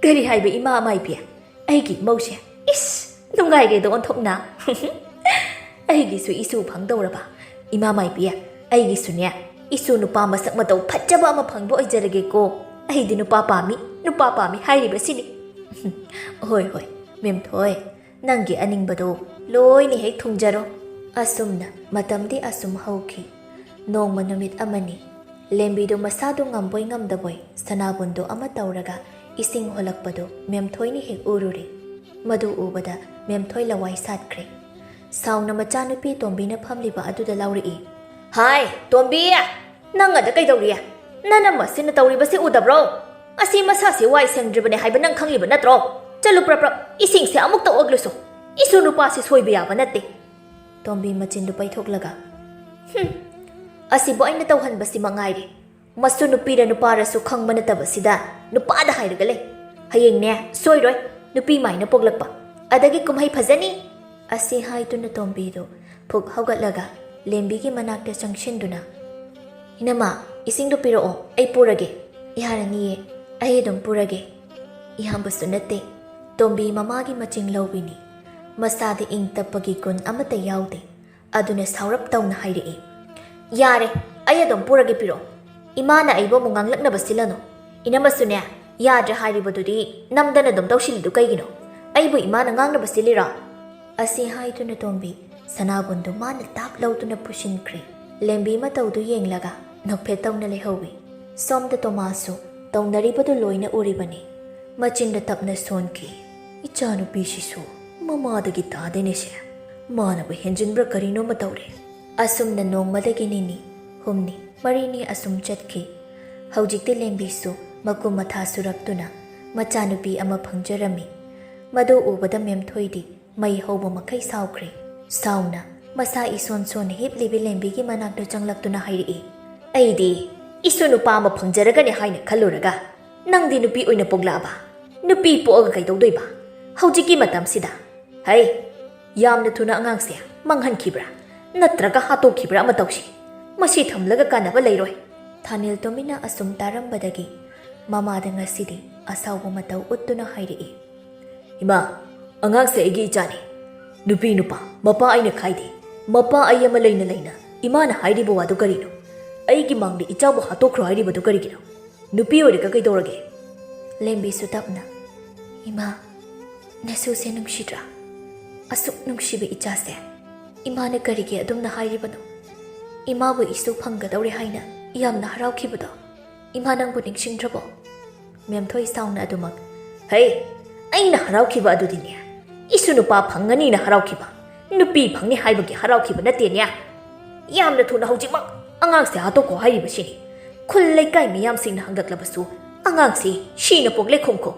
ꯀꯔꯤ ꯍꯥꯏꯕ ꯏꯃꯥ ꯑꯃꯥꯏꯕꯤ? ꯑꯩꯒꯤ ꯏꯃꯧꯁꯦ? ꯏꯁ, ꯅꯨꯡꯉꯥꯏꯔꯦꯗ ꯑꯣꯟꯊꯣꯛꯅ꯫" "ꯑꯩꯒꯤꯁꯨ ꯏꯁꯨ ꯐꯪꯗꯧꯔꯕ꯫ ꯏꯃꯥ ꯃꯥꯏꯕꯤ, ꯑꯩꯒꯤꯁꯨꯅꯦ ꯏꯁꯨ ꯅꯨꯄꯥ ꯃꯁꯛ ꯃꯇꯧ ꯐꯖꯕ ꯑꯃ ꯐꯪꯕ ꯑꯣꯏꯖꯔꯒꯦꯀꯣ꯫ ꯑꯩꯗꯤ ꯅꯨꯄꯥ ꯄꯥꯝꯃꯤ, ꯅꯨꯄꯥ ꯄꯥꯝꯃꯤ ꯍꯥꯏꯔꯤꯕꯁꯤꯅꯤ꯫" "ꯍꯣꯏ, ꯍꯣꯏ, ꯃꯦꯝꯊꯣꯏ, ꯅꯪꯒꯤ ꯑꯅꯤꯡꯕꯗꯣ ꯂꯣꯏꯅ ꯍꯦꯛ ꯊꯨꯡꯖꯔꯣ꯫" ꯑꯁꯨꯝꯅ ꯃꯇꯝꯗꯤ ꯑꯁꯨꯝ ꯍꯧꯈꯤ꯫ ꯅꯣꯡꯃ ꯅꯨꯃꯤꯠ ꯑꯃꯅꯤ꯫ ꯂꯦꯝꯕꯤꯗꯨ ꯃꯁꯥꯗꯨ ꯉꯝꯕꯣꯏ ꯉꯝꯗꯕꯣꯏ ꯁꯅꯥꯕꯨꯟꯗꯨ ꯑꯃ ꯇꯧꯔꯒ ꯏꯁꯤꯡ ꯍꯣꯜꯂꯛꯄꯗꯨ ꯃꯦꯝꯊꯣꯏꯅ ꯍꯦꯛ ꯎꯔꯨꯔꯦ꯫ ꯃꯗꯨ ꯎꯕꯗ ꯃꯦꯝꯊꯣꯏ ꯂꯋꯥꯏ ꯁꯥꯠꯈ꯭ꯔꯦ꯫ ꯁꯥꯎꯅ ꯃꯆꯥꯅꯨꯄꯤ ꯇꯣꯝꯕꯤꯅ ꯐꯝꯂꯤꯕ ꯑꯗꯨꯗ ꯂꯥꯎꯔꯛꯏ, "ꯍꯥꯏ, ꯇꯣꯝꯕꯤ! ꯅꯪ ꯑꯗ ꯀꯩꯗꯧꯔꯤ? ꯅꯅꯝ ꯑꯁꯤꯅ ꯇꯧꯔꯤꯕꯁꯤ ꯎꯗꯕ꯭ꯔꯣ? ꯑꯁꯤ ꯃꯁꯥꯁꯤ ꯋꯥꯏ ꯁꯦꯡꯗ꯭ꯔꯤꯕꯅꯦ ꯍꯥꯏꯕ ꯅꯪ ꯈꯪꯉꯤꯕ ꯅꯠꯇ꯭ꯔꯣ? ꯆꯠꯂꯨ, ꯄ꯭ꯔꯞ ꯄ꯭ꯔꯞ ꯏꯁꯤꯡꯁꯦ ꯑꯃꯨꯛꯇ ꯑꯣꯛꯂꯨꯁꯨ꯫ ꯏꯁꯨ ꯅꯨꯄꯥꯁꯤ ꯁꯣꯏꯕ ꯌꯥꯕ ꯅꯠꯇꯦ꯫" ꯇꯣꯝꯕꯤ ꯃꯆꯤꯟꯗꯨ ꯄꯩꯊꯣꯛꯂꯒ, "ꯍꯨꯝ, ꯑꯁꯤꯕꯨ ꯑꯩꯅ ꯇꯧꯍꯟꯕꯁꯤ ꯃꯉꯥꯏꯔꯦ꯫ ꯃꯁꯨ ꯅꯨꯄꯤꯔ ꯅꯨꯄꯥꯔꯁꯨ ꯈꯪꯕ ꯅꯠꯇꯕꯁꯤꯗ ꯅꯨꯄꯥꯗ ꯍꯥꯏꯔꯒ ꯂꯩ꯫ ꯍꯌꯦꯡꯅꯦ ꯁꯣꯏꯔꯣꯏ ꯅꯨꯄꯤ ꯃꯥꯏꯅ ꯄꯣꯛꯂꯛꯄ꯫ ꯑꯗꯒꯤ ꯀꯨꯝꯍꯩ ꯐꯖꯅꯤ꯫" ꯑꯁꯤ ꯍꯥꯏꯗꯨꯅ ꯇꯣꯝꯕꯤꯗꯨ ꯐꯨꯛ ꯍꯧꯒꯠꯂꯒ ꯂꯦꯝꯕꯤꯒꯤ ꯃꯅꯥꯛꯇ ꯆꯪꯁꯤꯟꯗꯨꯅ, "ꯏꯅꯝꯃ, ꯏꯁꯤꯡꯗꯨ ꯄꯤꯔꯛꯑꯣ, ꯑꯩ ꯄꯨꯔꯒꯦ꯫" "ꯌꯥꯔꯅꯤꯌꯦ, ꯑꯩ ꯑꯗꯨꯝ ꯄꯨꯔꯒꯦ꯫ ꯏꯌꯥꯝꯕꯁꯨ ꯅꯠꯇꯦ꯫" ꯇꯣꯝꯕꯤ ꯃꯃꯥꯒꯤ ꯃꯆꯤꯡ ꯂꯧꯕꯤꯅꯤ꯫ ꯃꯁꯥꯗ ꯏꯪ ꯇꯞꯄꯒꯤ ꯒꯨꯟ ꯑꯃꯠꯇ ꯌꯥꯎꯗꯦ꯫ ꯑꯗꯨꯅ ꯁꯥꯎꯔꯞ ꯇꯧꯅ ꯍꯥꯏꯔꯛꯏ, "ꯌꯥꯔꯦ, ꯑꯩ ꯑꯗꯨꯝ ꯄꯨꯔꯒꯦ ꯄꯤꯔꯛꯑꯣ꯫ ꯏꯃꯥꯅ ꯑꯩꯕꯨ ꯑꯃꯨꯛ ꯉꯥꯡꯂꯛꯅꯕ ꯁꯤꯜꯂꯅꯨ꯫ ꯏꯅꯝꯃꯁꯨꯅꯦ, ꯌꯥꯗ꯭ꯔꯦ ꯍꯥꯏꯔꯤꯕꯗꯨꯗꯤ ꯅꯝꯗꯅ ꯑꯗꯨꯝ ꯇꯧꯁꯤꯜꯂꯤꯗꯨ ꯀꯩꯒꯤꯅꯣ? ꯑꯩꯕꯨ ꯏꯃꯥꯅ ꯉꯥꯡꯅꯕ ꯁꯤꯜꯂꯤꯔꯣ?" ꯑꯁꯤ ꯍꯥꯏꯗꯨꯅ ꯇꯣꯝꯕꯤ ꯁꯅꯥꯕꯨꯟꯗꯨ ꯃꯥꯅ ꯇꯥꯞ ꯂꯧꯗꯨꯅ ꯄꯨꯁꯤꯟꯈ꯭ꯔꯦ꯫ ꯂꯦꯝꯕꯤ ꯃꯇꯧꯗꯨ ꯌꯦꯡꯂꯒ ꯅꯣꯛꯐꯦꯠ ꯇꯧꯅ ꯂꯩꯍꯧꯏ꯫ ꯁꯣꯝꯗ ꯇꯣꯃꯥꯁꯁꯨ ꯇꯧꯅꯔꯤꯕꯗꯨ ꯂꯣꯏꯅ ꯎꯔꯤꯕꯅꯤ꯫ ꯃꯆꯤꯟꯗ ꯇꯞꯅ ꯁꯣꯟꯈꯤ, "ꯏꯆꯥꯅꯨꯄꯤꯁꯤꯁꯨ ꯃꯃꯥꯗꯒꯤ ꯇꯥꯗꯦꯅꯦꯁꯦ꯫ ꯃꯥꯅꯕꯨ ꯍꯦꯟꯖꯤꯟꯕ꯭ꯔꯥ ꯀꯔꯤꯅꯣꯃ ꯇꯧꯔꯦ꯫" ꯑꯁꯨꯝꯅ ꯅꯣꯡꯃꯗꯒꯤ ꯅꯤꯅꯤ, ꯍꯨꯝꯅꯤ, ꯃꯔꯤꯅꯤ ꯑꯁꯨꯝ ꯆꯠꯈꯤ꯫ ꯍꯧꯖꯤꯛꯇꯤ ꯂꯦꯝꯕꯤꯁꯨ ꯃꯀꯨꯝ ꯃꯊꯥ ꯁꯨꯔꯛꯇꯨꯅ ꯃꯆꯥꯅꯨꯄꯤ ꯑꯃ ꯐꯪꯖꯔꯝꯃꯤ꯫ ꯃꯗꯨ ꯎꯕꯗ ꯃꯦꯝꯊꯣꯏꯗꯤ ꯃꯩ ꯍꯧꯕ ꯃꯈꯩ ꯁꯥꯎꯈ꯭ꯔꯦ꯫ ꯁꯥꯎꯅ ꯃꯁꯥ ꯏꯁꯣꯟ ꯁꯣꯟꯅ ꯍꯤꯞꯂꯤꯕꯤ ꯂꯦꯝꯕꯤꯒꯤ ꯃꯅꯥꯛꯇ ꯆꯪꯂꯛꯇꯨꯅ ꯍꯥꯏꯔꯛꯏ, "ꯑꯩꯗꯤ ꯏꯁꯨ ꯅꯨꯄꯥ ꯑꯃ ꯐꯪꯖꯔꯒꯅꯤ ꯍꯥꯏꯅ ꯈꯜꯂꯨꯔꯒ ꯅꯪꯗꯤ ꯅꯨꯄꯤ ꯑꯣꯏꯅ ꯄꯣꯛꯂꯛꯑꯕ? ꯅꯨꯄꯤ ꯄꯣꯛꯑꯒ ꯀꯩꯗꯧꯗꯣꯏꯕ ꯍꯧꯖꯤꯛꯀꯤ ꯃꯇꯝꯁꯤꯗ? ꯍꯩ, ꯌꯥꯝꯅ ꯊꯨꯅ ꯑꯉꯥꯡꯁꯦ ꯃꯥꯡꯍꯟꯈꯤꯕ꯭ꯔꯥ ꯅꯠꯇ꯭ꯔꯒ ꯍꯥꯠꯇꯣꯛꯈꯤꯕ꯭ꯔꯥ ꯑꯃ ꯇꯧꯁꯤ꯫ ꯃꯁꯤ ꯊꯝꯂꯒ ꯀꯥꯟꯅꯕ ꯂꯩꯔꯣꯏ꯫" ꯊꯥꯅꯤꯜ ꯇꯨꯃꯤꯟꯅ ꯑꯁꯨꯝ ꯇꯥꯔꯝꯕꯗꯒꯤ ꯃꯃꯥꯗ ꯉꯁꯤꯗꯤ ꯑꯁꯥꯎꯕ ꯃꯇꯧ ꯎꯠꯇꯨꯅ ꯍꯥꯏꯔꯛꯏ, "ꯏꯃꯥ, ꯑꯉꯥꯡꯁꯦ ꯑꯩꯒꯤ ꯏꯆꯥꯅꯤ꯫ ꯅꯨꯄꯤ ꯅꯨꯄꯥ ꯃꯄꯥ ꯑꯩꯅ ꯈꯥꯏꯗꯦ꯫ ꯃꯄꯥ ꯑꯩ ꯑꯃ ꯂꯩꯅ ꯂꯩꯅ ꯏꯃꯥꯅ ꯍꯥꯏꯔꯤꯕ ꯋꯥꯗꯨ ꯀꯔꯤꯅꯣ? ꯑꯩꯒꯤ ꯃꯥꯡꯗ ꯏꯆꯥꯕꯨ ꯍꯥꯠꯇꯣꯛꯈ꯭ꯔꯣ ꯍꯥꯏꯔꯤꯕꯗꯨ ꯀꯔꯤꯒꯤꯅꯣ? ꯅꯨꯄꯤ ꯑꯣꯏꯔꯒ ꯀꯩꯗꯧꯔꯒꯦ?" ꯂꯦꯝꯕꯤꯁꯨ ꯇꯞꯅ, "ꯏꯃꯥ, ꯅꯁꯨꯁꯦ ꯅꯨꯡꯁꯤꯗ꯭ꯔꯥ? ꯑꯁꯨꯛ ꯅꯨꯡꯁꯤꯕ ꯏꯆꯥꯁꯦ ꯏꯃꯥꯅ ꯀꯔꯤꯒꯤ ꯑꯗꯨꯝꯅ ꯍꯥꯏꯔꯤꯕꯅꯣ? ꯏꯃꯥꯕꯨ ꯏꯁꯨ ꯐꯪꯒꯗꯧꯔꯦ ꯍꯥꯏꯅ ꯌꯥꯝꯅ ꯍꯔꯥꯎꯈꯤꯕꯗꯣ ꯏꯃꯥ ꯅꯪꯕꯨ ꯅꯤꯡꯁꯤꯡꯗ꯭ꯔꯕꯣ?" ꯃꯦꯝꯊꯣꯏ ꯁꯥꯎꯅ ꯑꯗꯨꯃꯛ, "ꯍꯩ, ꯑꯩꯅ ꯍꯔꯥꯎꯈꯤꯕ ꯑꯗꯨꯗꯤꯅꯦ, ꯏꯁꯨ ꯅꯨꯄꯥ ꯐꯪꯒꯅꯤꯅ ꯍꯔꯥꯎꯈꯤꯕ, ꯅꯨꯄꯤ ꯐꯪꯅꯤ ꯍꯥꯏꯕꯒꯤ ꯍꯔꯥꯎꯈꯤꯕ ꯅꯠꯇꯦꯅꯦ꯫ ꯌꯥꯝꯅ ꯊꯨꯅ ꯍꯧꯖꯤꯛꯃꯛ ꯑꯉꯥꯡꯁꯦ ꯍꯥꯠꯇꯣꯛꯈꯣ ꯍꯥꯏꯔꯤꯕꯁꯤꯅꯤ꯫ ꯈꯨꯜ ꯂꯩꯀꯥꯏ ꯃꯤꯌꯥꯝꯁꯤꯡꯅ ꯍꯪꯂꯛꯂꯕꯁꯨ ꯑꯉꯥꯡꯁꯤ ꯁꯤꯅ ꯄꯣꯛꯂꯦ ꯈꯨꯝꯈꯣ꯫"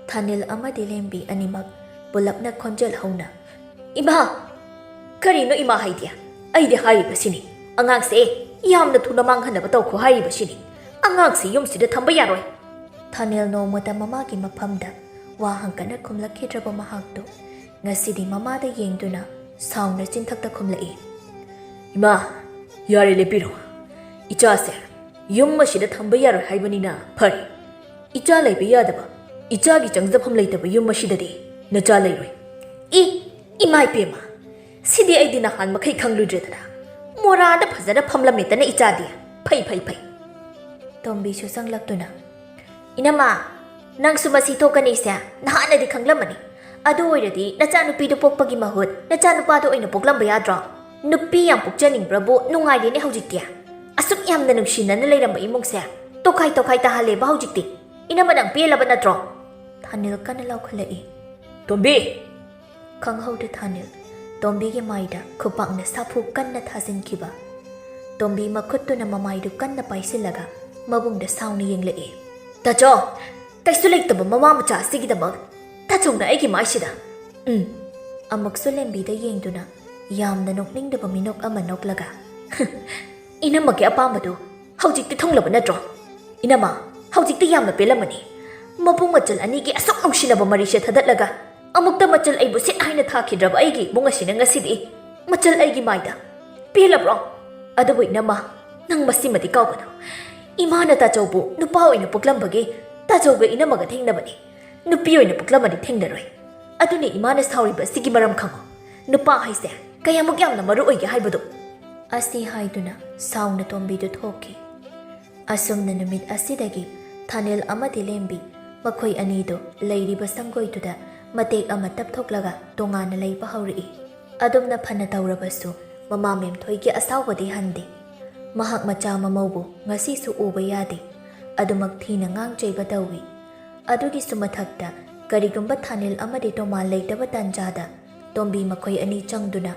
ꯊꯥꯅꯤꯜ ꯑꯃꯗꯤ ꯂꯦꯝꯕꯤ ꯑꯅꯤꯃꯛ ꯄꯨꯂꯞꯅ ꯈꯣꯟꯖꯦꯜ ꯍꯧꯅ, "ꯏꯃꯥ! ꯀꯔꯤꯅꯣ ꯏꯃꯥ ꯍꯥꯏꯗꯤ? ꯑꯩꯗꯤ ꯍꯥꯏꯔꯤꯕꯁꯤꯅꯤ, ꯑꯉꯥꯡꯁꯦ ꯌꯥꯝꯅ ꯊꯨꯅ ꯃꯥꯡꯍꯟꯅꯕ ꯇꯧꯈꯣ ꯍꯥꯏꯔꯤꯕꯁꯤꯅꯤ꯫ ꯑꯉꯥꯡꯁꯤ ꯌꯨꯝꯁꯤꯗ ꯊꯝꯕ ꯌꯥꯔꯣꯏ꯫" ꯊꯥꯅꯤꯜ ꯅꯣꯡꯃꯇ ꯃꯃꯥꯒꯤ ꯃꯐꯝꯗ ꯋꯥ ꯍꯪꯀꯠꯅ ꯈꯨꯝꯂꯛꯈꯤꯗ꯭ꯔꯕ ꯃꯍꯥꯛꯇꯨ ꯉꯁꯤꯗꯤ ꯃꯃꯥꯗ ꯌꯦꯡꯗꯨꯅ ꯁꯥꯎꯅ ꯆꯤꯟꯊꯛꯇ ꯈꯨꯝꯂꯛꯏ, "ꯏꯃꯥ, ꯌꯥꯔꯦ, ꯂꯦꯞꯄꯤꯔꯣ꯫ ꯏꯆꯥꯁꯦ ꯌꯨꯝ ꯑꯁꯤꯗ ꯊꯝꯕ ꯌꯥꯔꯣꯏ ꯍꯥꯏꯕꯅꯤꯅ ꯐꯔꯦ꯫ ꯏꯆꯥ ꯂꯩꯕ ꯌꯥꯗꯕ "ꯏꯆꯥꯒꯤ ꯆꯪꯖꯐꯝ ꯂꯩꯇꯕ ꯌꯨꯝ ꯑꯁꯤꯗꯗꯤ ꯅꯆꯥ ꯂꯩꯔꯣꯏ꯫" "ꯏ, ꯏꯃꯥ ꯏꯄꯦꯝꯃ, ꯁꯤꯗꯤ ꯑꯩꯗꯤ ꯅꯍꯥꯟ ꯃꯈꯩ ꯈꯪꯂꯨꯗ꯭ꯔꯦꯗꯅ꯫ ꯃꯣꯔꯥꯗ ꯐꯖꯅ ꯐꯝꯂꯝꯃꯦꯗꯅ ꯏꯆꯥꯗꯤ꯫ ꯐꯩ, ꯐꯩ, ꯐꯩ꯫" ꯇꯣꯝꯕꯤꯁꯨ ꯆꯪꯂꯛꯇꯨꯅ, "ꯏꯅꯝꯃ, ꯅꯪꯁꯨ ꯃꯁꯤ ꯊꯣꯛꯀꯅꯤꯁꯦ ꯅꯍꯥꯟꯅꯗꯤ ꯈꯪꯂꯝꯃꯅꯤ꯫ ꯑꯗꯨ ꯑꯣꯏꯔꯗꯤ ꯅꯆꯥꯅꯨꯄꯤꯗꯨ ꯄꯣꯛꯄꯒꯤ ꯃꯍꯨꯠ ꯅꯆꯥꯅꯨꯄꯥꯗꯣ ꯑꯣꯏꯅ ꯄꯣꯛꯂꯝꯕ ꯌꯥꯗ꯭ꯔꯣ? ꯅꯨꯄꯤ ꯌꯥꯝ ꯄꯣꯛꯆꯅꯤꯡꯕ꯭ꯔꯕꯨ? ꯅꯨꯡꯉꯥꯏꯔꯦꯅꯦ ꯍꯧꯖꯤꯛꯇꯤ꯫ ꯑꯁꯨꯛ ꯌꯥꯝꯅ ꯅꯨꯡꯁꯤꯅꯅ ꯂꯩꯔꯝꯕ ꯏꯃꯨꯡꯁꯦ ꯇꯣꯈꯥꯏ ꯇꯣꯈꯥꯏ ꯇꯥꯍꯜꯂꯦꯕ ꯍꯧꯖꯤꯛꯇꯤ꯫ ꯏꯅꯝꯃ, ꯅꯪ ꯄꯦꯜꯂꯕ ꯅꯠꯇ꯭ꯔꯣ?" ꯊꯥꯅꯤꯜ ꯀꯟꯅ ꯂꯥꯎꯈꯠꯂꯛꯏ꯫ "ꯇꯣꯝꯕꯤ!" ꯈꯪꯍꯧꯗ ꯊꯥꯅꯤꯜ ꯇꯣꯝꯕꯤꯒꯤ ꯃꯥꯏꯗ ꯈꯨꯄꯥꯛꯅ ꯁꯥꯐꯨ ꯀꯟꯅ ꯊꯥꯖꯤꯟꯈꯤꯕ꯫ ꯇꯣꯝꯕꯤ ꯃꯈꯨꯠꯇꯨꯅ ꯃꯃꯥꯏꯗꯨ ꯀꯟꯅ ꯄꯥꯏꯁꯤꯜꯂꯒ ꯃꯕꯨꯡꯗ ꯁꯥꯎꯅ ꯌꯦꯡꯂꯛꯏ꯫ "ꯇꯥꯆꯧ! ꯀꯩꯁꯨ ꯂꯩꯇꯕ ꯃꯃꯥ ꯃꯆꯥ ꯑꯁꯤꯒꯤꯗꯃꯛ ꯇꯥꯆꯧꯅ ꯑꯩꯒꯤ ꯃꯥꯏꯁꯤꯗ!" ꯎꯝ꯫ ꯑꯃꯨꯛꯁꯨ ꯂꯦꯝꯕꯤꯗ ꯌꯦꯡꯗꯨꯅ ꯌꯥꯝꯅ ꯅꯣꯛꯅꯤꯡꯗꯕ ꯃꯤꯅꯣꯛ ꯑꯃ ꯅꯣꯛꯂꯒ, "ꯏꯅꯝꯃꯒꯤ ꯑꯄꯥꯝꯕꯗꯨ ꯍꯧꯖꯤꯛꯇꯤ ꯊꯨꯡꯂꯕ ꯅꯠꯇ꯭ꯔꯣ? ꯏꯅꯝꯃ, ꯍꯧꯖꯤꯛꯇꯤ ꯌꯥꯝꯅ ꯄꯦꯜꯂꯝꯃꯅꯤ꯫ ꯃꯕꯨꯡ ꯃꯆꯜ ꯑꯅꯤꯒꯤ ꯑꯁꯨꯛ ꯅꯨꯡꯁꯤꯅꯕ ꯃꯔꯤꯁꯦ ꯊꯥꯗꯠꯂꯒ ꯑꯃꯨꯛꯇ ꯃꯆꯜ ꯑꯩꯕꯨ ꯁꯤꯠ ꯍꯥꯏꯅ ꯊꯥꯈꯤꯗ꯭ꯔꯕ ꯑꯩꯒꯤ ꯏꯃꯨꯡ ꯑꯁꯤꯅ ꯉꯁꯤꯗꯤ ꯃꯆꯜ ꯑꯩꯒꯤ ꯃꯥꯏꯗ ꯄꯦꯜꯂꯕ꯭ꯔꯣ? ꯑꯗꯨꯕꯨ ꯏꯅꯝꯃ, ꯅꯪ ꯃꯁꯤꯃꯗꯤ ꯀꯥꯎꯒꯅꯨ꯫ ꯏꯃꯥꯅ ꯇꯥꯆꯧꯕꯨ ꯅꯨꯄꯥ ꯑꯣꯏꯅ ꯄꯣꯛꯂꯝꯕꯒꯤ ꯇꯥꯆꯧꯒ ꯏꯅꯝꯃꯒ ꯊꯦꯡꯅꯕꯅꯤ꯫ ꯅꯨꯄꯤ ꯑꯣꯏꯅ ꯄꯣꯛꯂꯝꯃꯗꯤ ꯊꯦꯡꯅꯔꯣꯏ꯫ ꯑꯗꯨꯅꯤ ꯏꯃꯥꯅ ꯁꯥꯎꯔꯤꯕ ꯑꯁꯤꯒꯤ ꯃꯔꯝ ꯈꯪꯉꯨ꯫ ꯅꯨꯄꯥ ꯍꯥꯏꯁꯦ ꯀꯌꯥꯃꯨꯛ ꯌꯥꯝꯅ ꯃꯔꯨ ꯑꯣꯏꯒꯦ ꯍꯥꯏꯕꯗꯨ꯫" ꯑꯁꯤ ꯍꯥꯏꯗꯨꯅ ꯁꯥꯎꯅ ꯇꯣꯝꯕꯤꯗꯨ ꯊꯣꯛꯈꯤ꯫ ꯑꯁꯨꯝꯅ ꯅꯨꯃꯤꯠ ꯑꯁꯤꯗꯒꯤ ꯊꯥꯅꯤꯜ ꯑꯃꯗꯤ ꯂꯦꯝꯕꯤ ꯃꯈꯣꯏ ꯑꯅꯤꯗꯨ ꯂꯩꯔꯤꯕ ꯁꯪꯒꯣꯏꯗꯨꯗ ꯃꯇꯦꯛ ꯑꯃ ꯇꯞꯊꯣꯛꯂꯒ ꯇꯣꯉꯥꯟꯅ ꯂꯩꯕ ꯍꯧꯔꯛꯏ꯫ ꯑꯗꯨꯝꯅ ꯐꯅ ꯇꯧꯔꯕꯁꯨ ꯃꯃꯥ ꯃꯦꯝꯊꯣꯏꯒꯤ ꯑꯁꯥꯎꯕꯗꯤ ꯍꯟꯗꯦ꯫ ꯃꯍꯥꯛ ꯃꯆꯥ ꯃꯃꯧꯕꯨ ꯉꯁꯤꯁꯨ ꯎꯕ ꯌꯥꯗꯦ꯫ ꯑꯗꯨꯃꯛ ꯊꯤꯅ ꯉꯥꯡ ꯆꯩꯕ ꯇꯧꯏ꯫ ꯑꯗꯨꯒꯤꯁꯨ ꯃꯊꯛꯇ ꯀꯔꯤꯒꯨꯝꯕ ꯊꯥꯅꯤꯜ ꯑꯃꯗꯤ ꯇꯣꯃꯥ ꯂꯩꯇꯕ ꯇꯥꯟꯖꯥꯗ ꯇꯣꯝꯕꯤ ꯃꯈꯣꯏ ꯑꯅꯤ ꯆꯪꯗꯨꯅ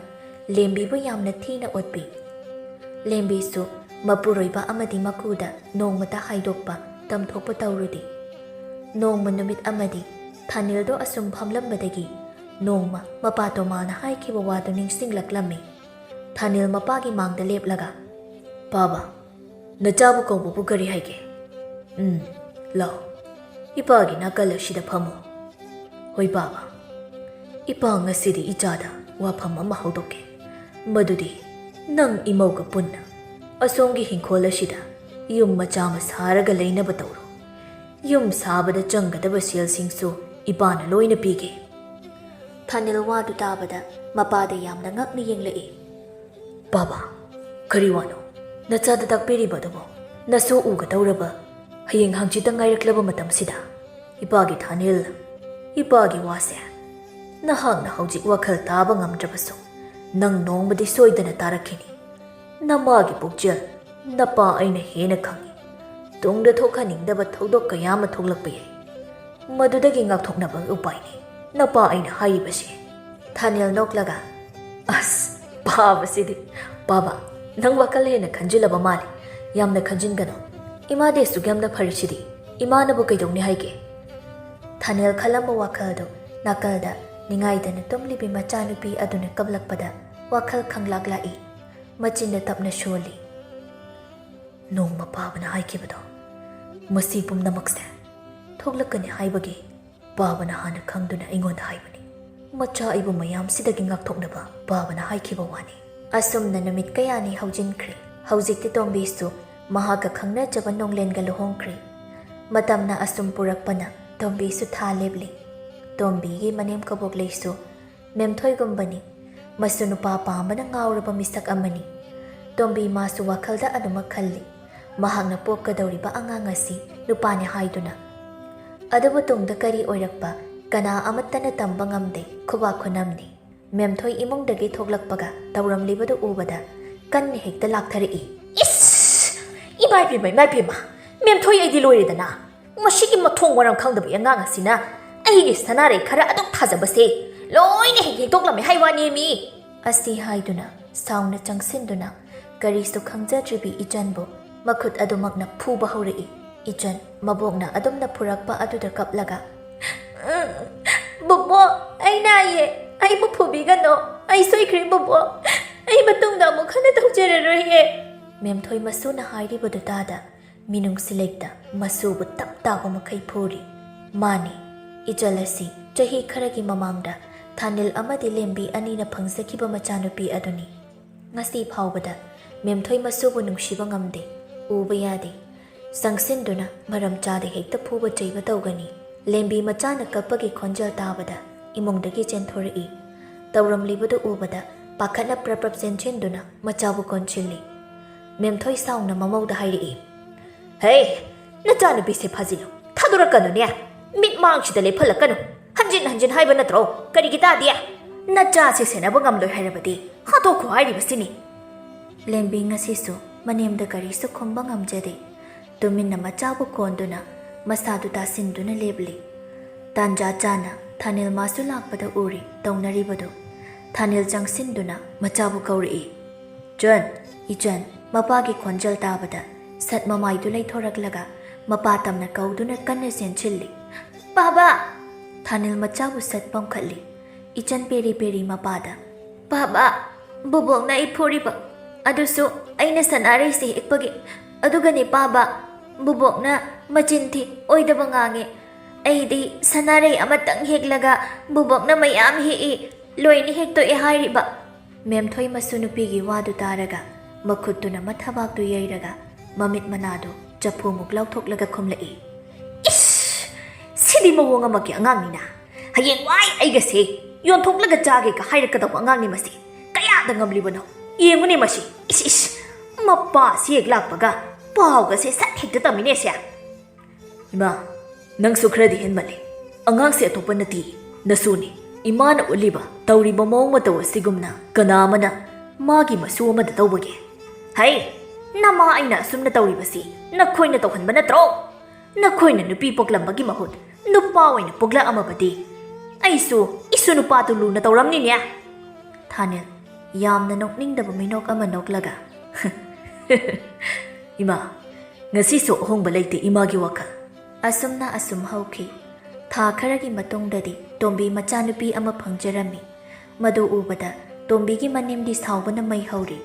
ꯂꯦꯝꯕꯤꯕꯨ ꯌꯥꯝꯅ ꯊꯤꯅ ꯑꯣꯠꯄꯤ꯫ ꯂꯦꯝꯕꯤꯁꯨ ꯃꯄꯨꯔꯣꯏꯕ ꯑꯃꯗꯤ ꯃꯀꯨꯗ ꯅꯣꯡꯃꯇ ꯍꯥꯏꯗꯣꯛꯄ, ꯇꯝꯊꯣꯛꯄ ꯇꯧꯔꯨꯗꯦ꯫ ꯅꯣꯡꯃ ꯅꯨꯃꯤꯠ ꯑꯃꯗꯤ ꯊꯥꯅꯤꯜꯗꯣ ꯑꯁꯨꯝ ꯐꯝꯂꯝꯕꯗꯒꯤ ꯅꯣꯡꯃ ꯃꯄꯥ ꯇꯣꯃꯥꯅ ꯍꯥꯏꯈꯤꯕ ꯋꯥꯗꯨ ꯅꯤꯡꯁꯤꯡꯂꯛꯂꯝꯃꯤ꯫ ꯊꯥꯅꯤꯜ ꯃꯄꯥꯒꯤ ꯃꯥꯡꯗ ꯂꯦꯞꯂꯒ, "ꯄꯥꯕ, ꯅꯆꯥꯕꯨ ꯀꯧꯕꯕꯨ ꯀꯔꯤ ꯍꯥꯏꯒꯦ? ꯎꯝ, ꯂꯥꯎ, ꯏꯄꯥꯒꯤ ꯅꯥꯀꯜ ꯑꯁꯤꯗ ꯐꯝꯃꯨ꯫ ꯍꯣꯏ ꯄꯥꯕ, ꯏꯄꯥ ꯉꯁꯤꯗꯤ ꯏꯆꯥꯗ ꯋꯥꯐꯝ ꯑꯃ ꯍꯧꯗꯣꯛꯀꯦ꯫ ꯃꯗꯨꯗꯤ ꯅꯪ ꯏꯃꯧꯒ ꯄꯨꯟꯅ ꯑꯁꯣꯝꯒꯤ ꯍꯤꯡꯈꯣꯜ ꯑꯁꯤꯗ ꯌꯨꯝ ꯃꯆꯥ ꯑꯃ ꯁꯥꯔꯒ ꯂꯩꯅꯕ ꯇꯧꯔꯣ꯫ ꯌꯨꯝ ꯁꯥꯕꯗ ꯆꯪꯒꯗꯕ ꯁꯦꯜꯁꯤꯡꯁꯨ ꯏꯄꯥꯅ ꯂꯣꯏꯅ ꯄꯤꯒꯦ꯫ ꯊꯥꯅꯤꯜ ꯋꯥꯗꯨ ꯇꯥꯕꯗ ꯃꯄꯥꯗ ꯌꯥꯝꯅ ꯉꯛꯅ ꯌꯦꯡꯂꯛꯏ꯫ "ꯕꯥꯕꯥ, ꯀꯔꯤ ꯋꯥꯅꯣ? ꯅꯆꯥꯗ ꯇꯥꯛꯄꯤꯔꯤꯕ ꯑꯗꯨꯕꯨ? ꯅꯁꯨ ꯎꯒꯗꯧꯔꯕ ꯍꯌꯦꯡ ꯍꯪꯆꯤꯠꯇ ꯉꯥꯏꯔꯛꯂꯕ ꯃꯇꯝꯁꯤꯗ? ꯏꯄꯥꯒꯤ ꯊꯥꯅꯤꯜ, ꯏꯄꯥꯒꯤ ꯋꯥꯁꯦ ꯅꯍꯥꯛꯅ ꯍꯧꯖꯤꯛ ꯋꯥꯈꯜ ꯇꯥꯕ ꯉꯝꯗ꯭ꯔꯕꯁꯨ, ꯅꯪ ꯅꯣꯡꯃꯗꯤ ꯁꯣꯏꯗꯅ ꯇꯥꯔꯛꯈꯤꯅꯤ꯫ ꯅꯃꯥꯒꯤ ꯄꯨꯛꯆꯦꯜ ꯅꯄꯥ ꯑꯩꯅ ꯍꯦꯟꯅ ꯈꯪꯏ꯫ ꯇꯨꯡꯗ ꯊꯣꯛꯍꯟꯅꯤꯡꯗꯕ ꯊꯧꯗꯣꯛ ꯀꯌꯥ ꯑꯃ ꯊꯣꯛꯂꯛꯄ ꯌꯥꯏ꯫ ꯃꯗꯨꯗꯒꯤ ꯉꯥꯛꯊꯣꯛꯅꯕ ꯎꯄꯥꯏꯅꯤ ꯅꯄꯥ ꯑꯩꯅ ꯍꯥꯏꯔꯤꯕꯁꯦ꯫" ꯊꯥꯅꯤꯜ ꯅꯣꯛꯂꯒ, "ꯑꯁ, ꯄꯥꯕꯁꯤꯗꯤ! ꯄꯥꯕ, ꯅꯪ ꯋꯥꯈꯜ ꯍꯦꯟꯅ ꯈꯟꯖꯤꯜꯂꯕ ꯃꯥꯜꯂꯤ꯫ ꯌꯥꯝꯅ ꯈꯟꯖꯤꯟꯒꯅꯨ꯫ ꯏꯃꯥꯗꯤ ꯑꯁꯨꯛ ꯌꯥꯝꯅ ꯐꯔꯤꯁꯤꯗꯤ꯫ ꯏꯃꯥꯅꯕꯨ ꯀꯩꯗꯧꯅꯤ ꯍꯥꯏꯒꯦ?" ꯊꯥꯅꯤꯜ ꯈꯜꯂꯝꯕ ꯋꯥꯈꯜꯗꯨ ꯅꯥꯀꯜꯗ ꯅꯤꯡꯉꯥꯏꯗꯅ ꯇꯨꯝꯂꯤꯕꯤ ꯃꯆꯥꯅꯨꯄꯤ ꯑꯗꯨꯅ ꯀꯞꯂꯛꯄꯗ ꯋꯥꯈꯜ ꯈꯪꯂꯥꯛ ꯂꯥꯛꯏ꯫ ꯃꯆꯤꯟꯗ ꯇꯞꯅ ꯁꯣꯜꯂꯤ꯫ "ꯅꯣꯡꯃ ꯄꯥꯕꯅ ꯍꯥꯏꯈꯤꯕꯗꯣ, ꯃꯁꯤ ꯄꯨꯝꯅꯃꯛꯁꯦ ꯊꯣꯛꯂꯛꯀꯅꯤ ꯍꯥꯏꯕꯒꯤ ꯄꯥꯕꯅ ꯍꯥꯟꯅ ꯈꯪꯗꯨꯅ ꯑꯩꯉꯣꯟꯗ ꯍꯥꯏꯕꯅꯤ꯫ ꯃꯆꯥ ꯑꯩꯕꯨ ꯃꯌꯥꯝꯁꯤꯗꯒꯤ ꯉꯥꯛꯊꯣꯛꯅꯕ ꯄꯥꯕꯅ ꯍꯥꯏꯈꯤꯕ ꯋꯥꯅꯤ꯫" ꯑꯁꯨꯝꯅ ꯅꯨꯃꯤꯠ ꯀꯌꯥꯅꯤ ꯍꯧꯖꯤꯟꯈ꯭ꯔꯦ꯫ ꯍꯧꯖꯤꯛꯇꯤ ꯇꯣꯝꯕꯤꯁꯨ ꯃꯍꯥꯛꯀ ꯈꯪꯅꯖꯕ ꯅꯣꯡꯂꯦꯟꯒ ꯂꯨꯍꯣꯡꯈ꯭ꯔꯦ꯫ ꯃꯇꯝꯅ ꯑꯁꯨꯝ ꯄꯨꯔꯛꯄꯅ ꯇꯣꯝꯕꯤꯁꯨ ꯊꯥ ꯂꯦꯞꯂꯤ꯫ ꯇꯣꯝꯕꯤꯒꯤ ꯃꯅꯦꯝ ꯀꯕꯣꯛ ꯂꯩꯁꯨ ꯃꯦꯝꯊꯣꯏꯒꯨꯝꯕꯅꯤ꯫ ꯃꯁꯨ ꯅꯨꯄꯥ ꯄꯥꯝꯕꯅ ꯉꯥꯎꯔꯕ ꯃꯤꯁꯛ ꯑꯃꯅꯤ꯫ ꯇꯣꯝꯕꯤ ꯃꯥꯁꯨ ꯋꯥꯈꯜꯗ ꯑꯗꯨꯃꯛ ꯈꯜꯂꯤ꯫ ꯃꯍꯥꯛꯅ ꯄꯣꯛꯀꯗꯧꯔꯤꯕ ꯑꯉꯥꯡ ꯑꯁꯤ ꯅꯨꯄꯥꯅꯤ ꯍꯥꯏꯗꯨꯅ꯫ ꯑꯗꯨꯕꯨ ꯇꯨꯡꯗ ꯀꯔꯤ ꯑꯣꯏꯔꯛꯄ ꯀꯅꯥ ꯑꯃꯠꯇꯅ ꯇꯝꯕ ꯉꯝꯗꯦ꯫ ꯈꯨꯕꯥꯛ ꯈꯨꯅꯝꯅꯤ꯫ ꯃꯦꯝꯊꯣꯏ ꯏꯃꯨꯡꯗꯒꯤ ꯊꯣꯛꯂꯛꯄꯒ ꯇꯧꯔꯝꯂꯤꯕꯗꯨ ꯎꯕꯗ ꯀꯟꯅ ꯍꯦꯛꯇ ꯂꯥꯛꯊꯔꯛꯏ꯫ "ꯏꯁ! ꯏꯃꯥꯏ ꯄꯦꯝꯃ, ꯏꯃꯥꯏ ꯄꯦꯝꯃ! ꯃꯦꯝꯊꯣꯏ, ꯑꯩꯗꯤ ꯂꯣꯏꯔꯦꯗꯅ! ꯃꯁꯤꯒꯤ ꯃꯊꯣꯡ ꯃꯔꯝ ꯈꯪꯗꯕ ꯑꯉꯥꯡ ꯑꯁꯤꯅ ꯑꯩꯒꯤ ꯁꯅꯥꯔꯩ ꯈꯔ ꯑꯗꯨꯛ ꯊꯥꯖꯕꯁꯦ ꯂꯣꯏꯅ ꯍꯦꯛ ꯍꯦꯛꯇꯣꯛꯂꯝꯃꯦ ꯍꯥꯏ ꯋꯥꯅꯦꯃꯤ!" ꯑꯁꯤ ꯍꯥꯏꯗꯨꯅ ꯁꯥꯎꯅ ꯆꯪꯁꯤꯟꯗꯨꯅ ꯀꯔꯤꯁꯨ ꯈꯪꯖꯗ꯭ꯔꯤꯕꯤ ꯏꯆꯟꯕꯨ ꯃꯈꯨꯠ ꯑꯗꯨꯃꯛꯅ ꯐꯨꯕ ꯍꯧꯔꯛꯏ꯫ ꯏꯆꯟ ꯃꯕꯣꯛꯅ ꯑꯗꯨꯝꯅ ꯐꯨꯔꯛꯄ ꯑꯗꯨꯗ ꯀꯞꯂꯒ, "ꯕꯣꯕꯣꯛ, ꯑꯩ ꯅꯥꯏꯌꯦ, ꯑꯩꯕꯨ ꯐꯨꯕꯤꯒꯅꯣ, ꯑꯩ ꯁꯣꯏꯈ꯭ꯔꯦ ꯕꯣꯕꯣꯛ, ꯑꯩ ꯃꯇꯨꯡꯗ ꯑꯃꯨꯛ ꯍꯟꯅ ꯇꯧꯖꯔꯔꯣꯏꯌꯦ꯫" ꯃꯦꯝꯊꯣꯏ ꯃꯁꯨꯅ ꯍꯥꯏꯔꯤꯕꯗꯨ ꯇꯥꯗ ꯃꯤꯅꯨꯡꯁꯤ ꯂꯩꯇ ꯃꯁꯨꯕꯨ ꯇꯞ ꯇꯥꯕ ꯃꯈꯩ ꯐꯨꯔꯤ꯫ ꯃꯥꯅꯤ, ꯏꯆꯜ ꯑꯁꯤ ꯆꯍꯤ ꯈꯔꯒꯤ ꯃꯃꯥꯡꯗ ꯊꯥꯅꯤꯜ ꯑꯃꯗꯤ ꯂꯦꯝꯕꯤ ꯑꯅꯤꯅ ꯐꯪꯖꯈꯤꯕ ꯃꯆꯥꯅꯨꯄꯤ ꯑꯗꯨꯅꯤ꯫ ꯉꯁꯤ ꯐꯥꯎꯕꯗ ꯃꯦꯝꯊꯣꯏ ꯃꯁꯨꯕꯨ ꯅꯨꯡꯁꯤꯕ ꯉꯝꯗꯦ, ꯎꯕ ꯌꯥꯗꯦ꯫ ꯆꯪꯁꯤꯟꯗꯨꯅ ꯃꯔꯝ ꯆꯥꯗ ꯍꯦꯛꯇ ꯐꯨꯕ ꯆꯩꯕ ꯇꯧꯒꯅꯤ꯫ ꯂꯦꯝꯕꯤ ꯃꯆꯥꯅ ꯀꯞꯄꯒꯤ ꯈꯣꯟꯖꯦꯜ ꯇꯥꯕꯗ ꯏꯃꯨꯡꯗꯒꯤ ꯆꯦꯟꯊꯣꯔꯛꯏ꯫ ꯇꯧꯔꯝꯂꯤꯕꯗꯨ ꯎꯕꯗ ꯄꯥꯈꯠꯅ ꯄ꯭ꯔꯞ ꯄ꯭ꯔꯞ ꯆꯦꯟꯁꯤꯟꯗꯨꯅ ꯃꯆꯥꯕꯨ ꯀꯣꯟꯁꯤꯜꯂꯤ꯫ ꯃꯦꯝꯊꯣꯏ ꯁꯥꯎꯅ ꯃꯃꯧꯗ ꯍꯥꯏꯔꯛꯏ, "ꯍꯦ, ꯅꯆꯥꯅꯨꯄꯤꯁꯦ ꯐꯥꯖꯤꯜꯂꯨ, ꯊꯥꯗꯣꯔꯛꯀꯅꯨꯅꯦ꯫ ꯃꯤꯠ ꯃꯥꯡꯁꯤꯗ ꯂꯦꯞꯍꯜꯂꯛꯀꯅꯨ꯫ ꯍꯟꯖꯤꯟ ꯍꯟꯖꯤꯟ ꯍꯥꯏꯕ ꯅꯠꯇ꯭ꯔꯣ? ꯀꯔꯤꯒꯤ ꯇꯥꯗꯦ? ꯅꯆꯥꯁꯦ ꯁꯦꯟꯅꯕ ꯉꯝꯂꯣꯏ ꯍꯥꯏꯔꯕꯗꯤ ꯍꯥꯠꯇꯣꯛꯈꯣ ꯍꯥꯏꯔꯤꯕꯁꯤꯅꯤ꯫" ꯂꯦꯝꯕꯤ ꯉꯁꯤꯁꯨ ꯃꯅꯦꯝꯗ ꯀꯔꯤꯁꯨ ꯈꯨꯝꯕ ꯉꯝꯖꯗꯦ꯫ ꯇꯨꯃꯤꯟꯅ ꯃꯆꯥꯕꯨ ꯀꯣꯟꯗꯨꯅ ꯃꯁꯥꯗꯨ ꯇꯥꯁꯤꯟꯗꯨꯅ ꯂꯦꯞꯂꯤ꯫ ꯇꯥꯟꯖꯥ ꯆꯥꯅ ꯊꯥꯅꯤꯜ ꯃꯥꯁꯨ ꯂꯥꯛꯄꯗ ꯎꯔꯤ ꯇꯧꯅꯔꯤꯕꯗꯨ꯫ ꯊꯥꯅꯤꯜ ꯆꯪꯁꯤꯟꯗꯨꯅ ꯃꯆꯥꯕꯨ ꯀꯧꯔꯛꯏ꯫ "ꯆꯟ, ꯏꯆꯟ!" ꯃꯄꯥꯒꯤ ꯈꯣꯟꯖꯦꯜ ꯇꯥꯕꯗ ꯁꯠ ꯃꯃꯥꯏꯗꯨ ꯂꯩꯊꯣꯔꯛꯂꯒ ꯃꯄꯥ ꯇꯝꯅ ꯀꯧꯗꯨꯅ ꯀꯟꯅ ꯆꯦꯟꯁꯤꯜꯂꯤ꯫ "ꯄꯥꯕ!" ꯊꯥꯅꯤꯜ ꯃꯆꯥꯕꯨ ꯁꯠ ꯄꯝꯈꯠꯂꯤ꯫ ꯏꯆꯟ ꯄꯦꯔꯤ ꯄꯦꯔꯤ ꯃꯄꯥꯗ, "ꯄꯥꯕ, ꯕꯨꯕꯣꯛꯅ ꯑꯩ ꯐꯨꯔꯤꯕ ꯑꯗꯨꯁꯨ ꯑꯩꯅ ꯁꯅꯥꯔꯩꯁꯤ ꯍꯦꯛꯄꯒꯤ꯫ ꯑꯗꯨꯒꯅꯤ ꯄꯥꯕ, ꯕꯨꯕꯣꯛꯅ ꯃꯆꯤꯟ ꯊꯤ, ꯑꯣꯏꯗꯕ ꯉꯥꯡꯉꯦ꯫ ꯑꯩꯗꯤ ꯁꯅꯥꯔꯩ ꯑꯃꯇꯪ ꯍꯦꯛꯂꯒ ꯕꯨꯕꯣꯛꯅ ꯃꯌꯥꯝ ꯍꯦꯛꯏ, ꯂꯣꯏꯅ ꯍꯦꯛꯇꯣꯛꯑꯦ ꯍꯥꯏꯔꯤꯕ꯫" ꯃꯦꯝꯊꯣꯏ ꯃꯁꯨ ꯅꯨꯄꯤꯒꯤ ꯋꯥꯗꯨ ꯇꯥꯔꯒ ꯃꯈꯨꯠꯇꯨꯅ ꯃꯊꯕꯥꯛꯇꯨ ꯌꯩꯔꯒ ꯃꯃꯤꯠ ꯃꯅꯥꯗꯨ ꯆꯐꯨꯃꯨꯛ ꯂꯥꯎꯊꯣꯛꯂꯒ ꯈꯨꯝꯂꯛꯏ꯫ "ꯏꯁ! ꯁꯤꯗꯤ ꯃꯑꯣꯡ ꯑꯃꯒꯤ ꯑꯉꯥꯡꯅꯤꯅ꯫ ꯍꯌꯦꯡꯋꯥꯏ ꯑꯩꯒꯁꯦ ꯌꯣꯟꯊꯣꯛꯂꯒ ꯆꯥꯒꯦꯒ ꯍꯥꯏꯔꯛꯀꯗꯧꯕ ꯑꯉꯥꯡꯅꯤ ꯃꯁꯤ꯫ ꯀꯌꯥꯗ ꯉꯝꯂꯤꯕꯅꯣ? ꯌꯦꯡꯉꯨꯅꯦ ꯃꯁꯤ꯫ ꯏꯁ, ꯏꯁ! ꯃꯄꯥꯁꯤ ꯍꯦꯛ ꯂꯥꯛꯄꯒ ꯄꯥꯎꯒꯁꯦ ꯁꯠ ꯍꯦꯛꯇ ꯇꯝꯃꯤꯅꯦ ꯁꯦ꯫" "ꯏꯃꯥ, ꯅꯪꯁꯨ ꯈꯔꯗꯤ ꯍꯦꯟꯃꯜꯂꯤ꯫ ꯑꯉꯥꯡꯁꯦ ꯑꯇꯣꯞꯄ ꯅꯠꯇꯦ, ꯅꯁꯨꯅꯤ꯫ ꯏꯃꯥꯅ ꯎꯠꯂꯤꯕ, ꯇꯧꯔꯤꯕ ꯃꯑꯣꯡ ꯃꯇꯧ ꯑꯁꯤꯒꯨꯝꯅ ꯀꯅꯥ ꯑꯃꯅ ꯃꯥꯒꯤ ꯃꯁꯨ ꯑꯃꯗ ꯇꯧꯕꯒꯦ? ꯍꯩ, ꯅꯃꯥ ꯑꯩꯅ ꯑꯁꯨꯝꯅ ꯇꯧꯔꯤꯕꯁꯤ ꯅꯈꯣꯏꯅ ꯇꯧꯍꯟꯕ ꯅꯠꯇ꯭ꯔꯣ? ꯅꯈꯣꯏꯅ ꯅꯨꯄꯤ ꯄꯣꯛꯂꯝꯕꯒꯤ ꯃꯍꯨꯠ ꯅꯨꯄꯥ ꯑꯣꯏꯅ ꯄꯣꯛꯂꯛꯑꯝꯃꯕꯗꯤ ꯑꯩꯁꯨ ꯏꯁꯨ ꯅꯨꯄꯥꯗꯨ ꯂꯨꯅ ꯇꯧꯔꯝꯅꯤꯅꯦ꯫" ꯊꯥꯅꯤꯜ ꯌꯥꯝꯅ ꯅꯣꯛꯅꯤꯡꯗꯕ ꯃꯤꯅꯣꯛ ꯑꯃ ꯅꯣꯛꯂꯒ, "ꯏꯃꯥ, ꯉꯁꯤꯁꯨ ꯑꯍꯣꯡꯕ ꯂꯩꯇꯦ ꯏꯃꯥꯒꯤ ꯋꯥꯈꯜ꯫" ꯑꯁꯨꯝꯅ ꯑꯁꯨꯝ ꯍꯧꯈꯤ꯫ ꯊꯥ ꯈꯔꯒꯤ ꯃꯇꯨꯡꯗꯗꯤ ꯇꯣꯝꯕꯤ ꯃꯆꯥꯅꯨꯄꯤ ꯑꯃ ꯐꯪꯖꯔꯝꯃꯤ꯫ ꯃꯗꯨ ꯎꯕꯗ ꯇꯣꯝꯕꯤꯒꯤ ꯃꯅꯦꯝꯗꯤ ꯁꯥꯎꯕꯅ ꯃꯩ ꯍꯧꯔꯤ꯫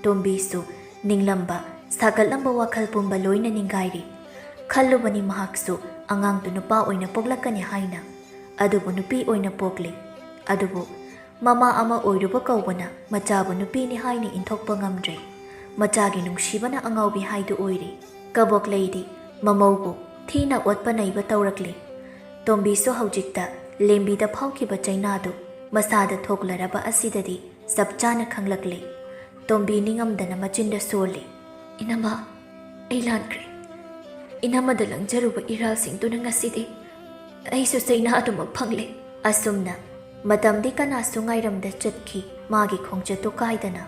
ꯇꯣꯝꯕꯤꯁꯨ ꯅꯤꯡꯂꯝꯕ, ꯁꯥꯒꯠꯂꯝꯕ ꯋꯥꯈꯜ ꯄꯨꯝꯕ ꯂꯣꯏꯅ ꯅꯤꯡꯒꯥꯏꯔꯤ꯫ ꯈꯜꯂꯨꯕꯅꯤ ꯃꯍꯥꯛꯁꯨ ꯑꯉꯥꯡꯗꯨ ꯅꯨꯄꯥ ꯑꯣꯏꯅ ꯄꯣꯛꯂꯛꯀꯅꯤ ꯍꯥꯏꯅ꯫ ꯑꯗꯨꯕꯨ ꯅꯨꯄꯤ ꯑꯣꯏꯅ ꯄꯣꯛꯂꯤ꯫ ꯑꯗꯨꯕꯨ ꯃꯃꯥ ꯑꯃ ꯑꯣꯏꯔꯨꯕ ꯀꯧꯕꯅ ꯃꯆꯥꯕꯨ ꯅꯨꯄꯤꯅꯤ ꯍꯥꯏꯅ ꯏꯟꯊꯣꯛꯄ ꯉꯝꯗ꯭ꯔꯦ꯫ ꯃꯆꯥꯒꯤ ꯅꯨꯡꯁꯤꯕꯅ ꯑꯉꯥꯎꯕꯤ ꯍꯥꯏꯗꯨ ꯑꯣꯏꯔꯦ꯫ ꯀꯕꯣꯛꯂꯩꯗꯤ ꯃꯃꯧꯕꯨ ꯊꯤꯅ ꯑꯣꯠꯄ ꯅꯩꯕ ꯇꯧꯔꯛꯂꯤ꯫ ꯇꯣꯝꯕꯤꯁꯨ ꯍꯧꯖꯤꯛꯇ ꯂꯦꯝꯕꯤꯗ ꯐꯥꯎꯈꯤꯕ ꯆꯩꯅꯥꯗꯨ ꯃꯁꯥꯗ ꯊꯣꯛꯂꯔꯕ ꯑꯁꯤꯗꯗꯤ ꯆꯞ ꯆꯥꯅ ꯈꯪꯂꯛꯂꯤ꯫ ꯇꯣꯝꯕꯤ ꯅꯤꯡꯉꯝꯗꯅ ꯃꯆꯤꯟꯗ ꯁꯣꯜꯂꯤ꯫ "ꯏꯅꯝꯃ, ꯑꯩ ꯂꯥꯟꯈ꯭ꯔꯦ꯫ ꯏꯅꯝꯃꯗ ꯂꯪꯖꯔꯨꯕ ꯏꯔꯥꯜꯁꯤꯡꯗꯨꯅ ꯉꯁꯤꯗꯤ ꯑꯩꯁꯨ ꯆꯩꯅꯥ ꯑꯗꯨꯃꯛ ꯐꯪꯂꯦ꯫" ꯑꯁꯨꯝꯅ ꯃꯇꯝꯗꯤ ꯀꯅꯥꯁꯨ ꯉꯥꯏꯔꯝꯗ ꯆꯠꯈꯤ꯫ ꯃꯥꯒꯤ ꯈꯣꯡꯆꯠꯇꯨ ꯀꯥꯏꯗꯅ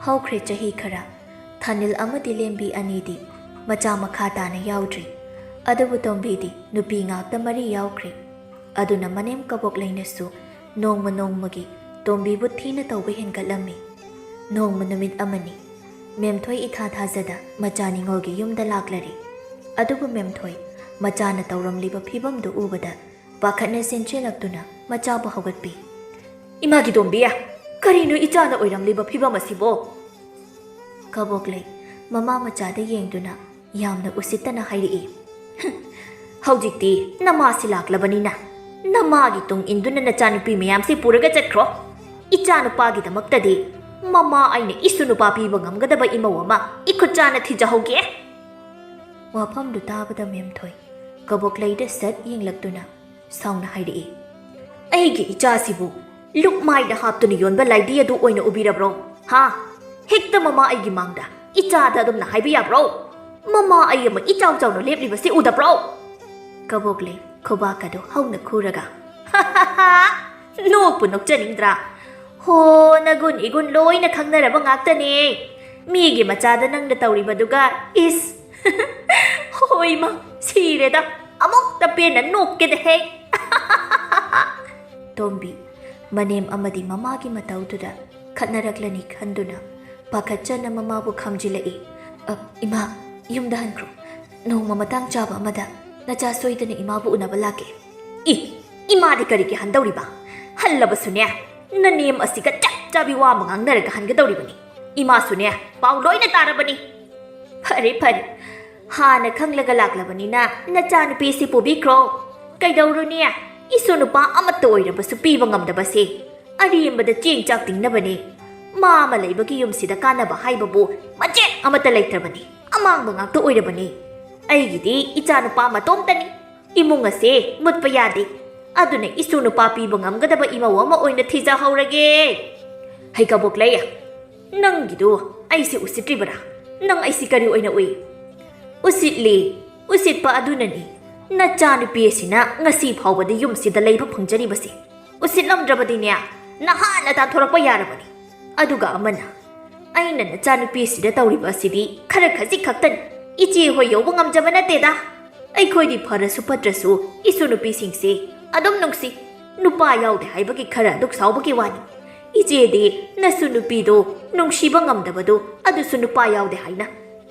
ꯍꯧꯈ꯭ꯔꯦ ꯆꯍꯤ ꯈꯔ꯫ ꯊꯥꯅꯤꯜ ꯑꯃꯗꯤ ꯂꯦꯝꯕꯤ ꯑꯅꯤꯗꯤ ꯃꯆꯥ ꯃꯈꯥ ꯇꯥꯅ ꯌꯥꯎꯗ꯭ꯔꯤ꯫ ꯑꯗꯨꯕꯨ ꯇꯣꯝꯕꯤꯗꯤ ꯅꯨꯄꯤ ꯉꯥꯛꯇ ꯃꯔꯤ ꯌꯥꯎꯈ꯭ꯔꯦ꯫ ꯑꯗꯨꯅ ꯃꯅꯦꯝ ꯀꯕꯣꯛꯂꯩꯅꯁꯨ ꯅꯣꯡꯃ ꯅꯣꯡꯃꯒꯤ ꯇꯣꯝꯕꯤꯕꯨ ꯊꯤꯅ ꯇꯧꯕ ꯍꯦꯟꯒꯠꯂꯝꯃꯤ꯫ ꯅꯣꯡꯃ ꯅꯨꯃꯤꯠ ꯑꯃꯅꯤ꯫ ꯃꯦꯝꯊꯣꯏ ꯏꯊꯥ ꯊꯥꯖꯗ ꯃꯆꯥ ꯅꯤꯉꯣꯜꯒꯤ ꯌꯨꯝꯗ ꯂꯥꯛꯂꯔꯦ꯫ ꯑꯗꯨꯕꯨ ꯃꯦꯝꯊꯣꯏ ꯃꯆꯥꯅ ꯇꯧꯔꯝꯂꯤꯕ ꯐꯤꯕꯝꯗꯨ ꯎꯕꯗ ꯄꯥꯈꯠꯅ ꯆꯦꯟꯁꯤꯜꯂꯛꯇꯨꯅ ꯃꯆꯥꯕꯨ ꯍꯧꯒꯠꯄꯤ꯫ "ꯏꯃꯥꯒꯤ ꯗꯣꯝꯕꯤ, ꯀꯔꯤꯅꯣ ꯏꯆꯥꯅ ꯑꯣꯏꯔꯝꯂꯤꯕ ꯐꯤꯕꯝ ꯑꯁꯤꯕꯣ?" ꯀꯕꯣꯛꯂꯩ ꯃꯃꯥ ꯃꯆꯥꯗ ꯌꯦꯡꯗꯨꯅ ꯌꯥꯝꯅ ꯎꯁꯤꯠꯇꯅ ꯍꯥꯏꯔꯛꯏ꯫ "ꯍꯧꯖꯤꯛꯇꯤ ꯅꯃꯥꯁꯤ ꯂꯥꯛꯂꯕꯅꯤꯅ ꯅꯃꯥꯒꯤ ꯇꯨꯡ ꯏꯟꯗꯨꯅ ꯅꯆꯥꯅꯨꯄꯤ ꯃꯌꯥꯝꯁꯤ ꯄꯨꯔꯒ ꯆꯠꯈ꯭ꯔꯣ꯫ ꯏꯆꯥꯅꯨꯄꯥꯒꯤꯗꯃꯛꯇꯗꯤ ꯃꯃꯥ ꯑꯩꯅ ꯏꯁꯨ ꯅꯨꯄꯥ ꯄꯤꯕ ꯉꯝꯒꯗꯕ ꯏꯃꯧ ꯑꯃ ꯏꯈꯨꯠ ꯆꯥꯅ ꯊꯤꯖꯍꯧꯒꯦ꯫" ꯋꯥꯐꯝꯗꯨ ꯇꯥꯕꯗ ꯃꯦꯝꯊꯣꯏ ꯀꯕꯣꯛꯂꯩꯗ ꯁꯠ ꯌꯦꯡꯂꯛꯇꯨꯅ ꯁꯥꯎꯅ ꯍꯥꯏꯔꯛꯏ꯫ "ꯑꯩꯒꯤ ꯏꯆꯥꯁꯤꯕꯨ ꯂꯨꯛꯃꯥꯏꯗ ꯍꯥꯞꯇꯨꯅ ꯌꯣꯟꯕ ꯂꯥꯏꯗꯤ ꯑꯗꯨ ꯑꯣꯏꯅ ꯎꯕꯤꯔꯕ꯭ꯔꯣ? ꯍꯥ? ꯍꯦꯛꯇ ꯃꯃꯥ ꯑꯩꯒꯤ ꯃꯥꯡꯗ ꯏꯆꯥꯗ ꯑꯗꯨꯝꯅ ꯍꯥꯏꯕ ꯌꯥꯕ꯭ꯔꯣ? ꯃꯃꯥ ꯑꯩ ꯑꯃ ꯏꯆꯥꯎ ꯆꯥꯎꯅ ꯂꯦꯞꯂꯤꯕꯁꯤ ꯎꯗꯕ꯭ꯔꯣ?" ꯀꯕꯣꯛꯂꯩ ꯈꯨꯕꯥꯛ ꯑꯗꯨ ꯍꯧꯅ ꯈꯨꯔꯒ, "ꯅꯣꯛꯄꯨ ꯅꯣꯛꯆꯅꯤꯡꯗ꯭ꯔꯥ? ꯍꯣ, ꯅꯒꯨꯟ ꯏꯒꯨꯟ ꯂꯣꯏꯅ ꯈꯪꯅꯔꯕ ꯉꯥꯛꯇꯅꯦ꯫ ꯃꯤꯒꯤ ꯃꯆꯥꯗ ꯅꯪꯅ ꯇꯧꯔꯤꯕꯗꯨꯒ, ꯏꯁ!" "ꯍꯣꯏꯃ, ꯁꯤꯔꯦꯗ, ꯑꯃꯨꯛꯇ ꯄꯦꯟꯅ ꯅꯣꯛꯀꯦꯗ ꯍꯦ!" ꯇꯣꯝꯕꯤ ꯃꯅꯦꯝ ꯑꯃꯗꯤ ꯃꯃꯥꯒꯤ ꯃꯇꯧꯗꯨꯗ ꯈꯠꯅꯔꯛꯂꯅꯤ ꯈꯟꯗꯨꯅ ꯄꯥꯈꯠꯆꯅ ꯃꯃꯥꯕꯨ ꯈꯥꯝꯖꯤꯜꯂꯛꯏ꯫ "ꯑ, ꯏꯃꯥ, ꯌꯨꯝꯗ ꯍꯟꯈ꯭ꯔꯣ꯫ ꯅꯣꯡꯃ ꯃꯇꯥꯡ ꯆꯥꯕ ꯑꯃꯗ ꯅꯆꯥ ꯁꯣꯏꯗꯅ ꯏꯃꯥꯕꯨ ꯎꯅꯕ ꯂꯥꯛꯀꯦ꯫" "ꯏ, ꯏꯃꯥꯗꯤ ꯀꯔꯤꯒꯤ ꯍꯟꯗꯧꯔꯤꯕ? ꯍꯜꯂꯕꯁꯨꯅꯦ, ꯅꯅꯦꯝ ꯑꯁꯤꯒ ꯆꯞ ꯆꯥꯕꯤ ꯋꯥ ꯑꯃ ꯉꯥꯡꯅꯔꯒ ꯍꯟꯒꯗꯧꯔꯤꯕꯅꯤ꯫ ꯏꯃꯥꯁꯨꯅꯦ, ꯄꯥꯎ ꯂꯣꯏꯅ ꯇꯥꯔꯕꯅꯤ꯫" "ꯐꯔꯦ, ꯐꯔꯦ꯫ ꯍꯥꯟꯅ ꯈꯪꯂꯒ ꯂꯥꯛꯂꯕꯅꯤꯅ ꯅꯆꯥꯅꯨꯄꯤꯁꯤ ꯄꯨꯕꯤꯈ꯭ꯔꯣ꯫ ꯀꯩꯗꯧꯔꯨꯅꯤ? ꯏꯁꯨ ꯅꯨꯄꯥ ꯑꯃꯠꯇ ꯑꯣꯏꯔꯕꯁꯨ ꯄꯤꯕ ꯉꯝꯗꯕꯁꯦ ꯑꯔꯦꯝꯕꯗ ꯆꯦꯡ ꯆꯥꯛ ꯇꯤꯡꯅꯕꯅꯤ꯫ ꯃꯥ ꯑꯃ ꯂꯩꯕꯒꯤ ꯌꯨꯝꯁꯤꯗ ꯀꯥꯟꯅꯕ ꯍꯥꯏꯕꯕꯨ ꯃꯆꯦꯠ ꯑꯃꯠꯇ ꯂꯩꯇ꯭ꯔꯕꯅꯤ꯫ ꯑꯃꯥꯡꯕ ꯉꯥꯛꯇ ꯑꯣꯏꯔꯕꯅꯤ꯫ ꯑꯩꯒꯤꯗꯤ ꯏꯆꯥ ꯅꯨꯄꯥ ꯃꯇꯣꯝꯇꯅꯤ꯫ ꯏꯃꯨꯡ ꯑꯁꯦ ꯃꯨꯠꯄ ꯌꯥꯗꯦ꯫ ꯑꯗꯨꯅ ꯏꯁꯨ ꯅꯨꯄꯥ ꯄꯤꯕ ꯉꯝꯒꯗꯕ ꯏꯃꯧ ꯑꯃ ꯑꯣꯏꯅ ꯊꯤꯖꯍꯧꯔꯒꯦ꯫ ꯍꯩꯀꯕꯣꯛꯂꯩ, ꯅꯪꯒꯤꯗꯨ ꯑꯩꯁꯦ ꯎꯁꯤꯠꯇ꯭ꯔꯤꯕꯔꯥ? ꯅꯪ ꯑꯩꯁꯤ ꯀꯔꯤ ꯑꯣꯏꯅ ꯎꯏ? ꯎꯁꯤꯠꯂꯤ꯫ ꯎꯁꯤꯠꯄ ꯑꯗꯨꯅꯅꯤ ꯅꯆꯥꯅꯨꯄꯤ ꯑꯁꯤꯅ ꯉꯁꯤ ꯐꯥꯎꯕꯗ ꯌꯨꯝꯁꯤꯗ ꯂꯩꯕ ꯐꯪꯖꯔꯤꯕꯁꯦ꯫ ꯎꯁꯤꯠꯂꯝꯗ꯭ꯔꯕꯗꯤꯅꯦ, ꯅꯍꯥꯟꯅ ꯇꯥꯟꯊꯣꯔꯛꯄ ꯌꯥꯔꯕꯅꯤ꯫ ꯑꯗꯨꯒ ꯑꯃꯅ, ꯑꯩꯅ ꯅꯆꯥꯅꯨꯄꯤꯁꯤꯗ ꯇꯧꯔꯤꯕ ꯑꯁꯤꯗꯤ ꯈꯔ ꯈꯖꯤꯛ ꯈꯛꯇꯅꯤ꯫ ꯏꯆꯦ ꯍꯣꯏ ꯌꯧꯕ ꯉꯝꯖꯕ ꯅꯠꯇꯦꯗ꯫ ꯑꯩꯈꯣꯏꯗꯤ ꯐꯔꯁꯨ ꯐꯠꯇ꯭ꯔꯁꯨ ꯏꯁꯨ ꯅꯨꯄꯤꯁꯤꯡꯁꯦ ꯑꯗꯨꯝ ꯅꯨꯡꯁꯤ꯫ ꯅꯨꯄꯥ ꯌꯥꯎꯗꯦ ꯍꯥꯏꯕꯒꯤ ꯈꯔ ꯑꯗꯨꯛ ꯁꯥꯎꯕꯒꯤ ꯋꯥꯅꯤ꯫ ꯏꯆꯦꯗꯤ ꯅꯁꯨ ꯅꯨꯄꯤꯗꯣ ꯅꯨꯡꯁꯤꯕ ꯉꯝꯗꯕꯗꯣ ꯑꯗꯨꯁꯨ ꯅꯨꯄꯥ ꯌꯥꯎꯗꯦ ꯍꯥꯏꯅ꯫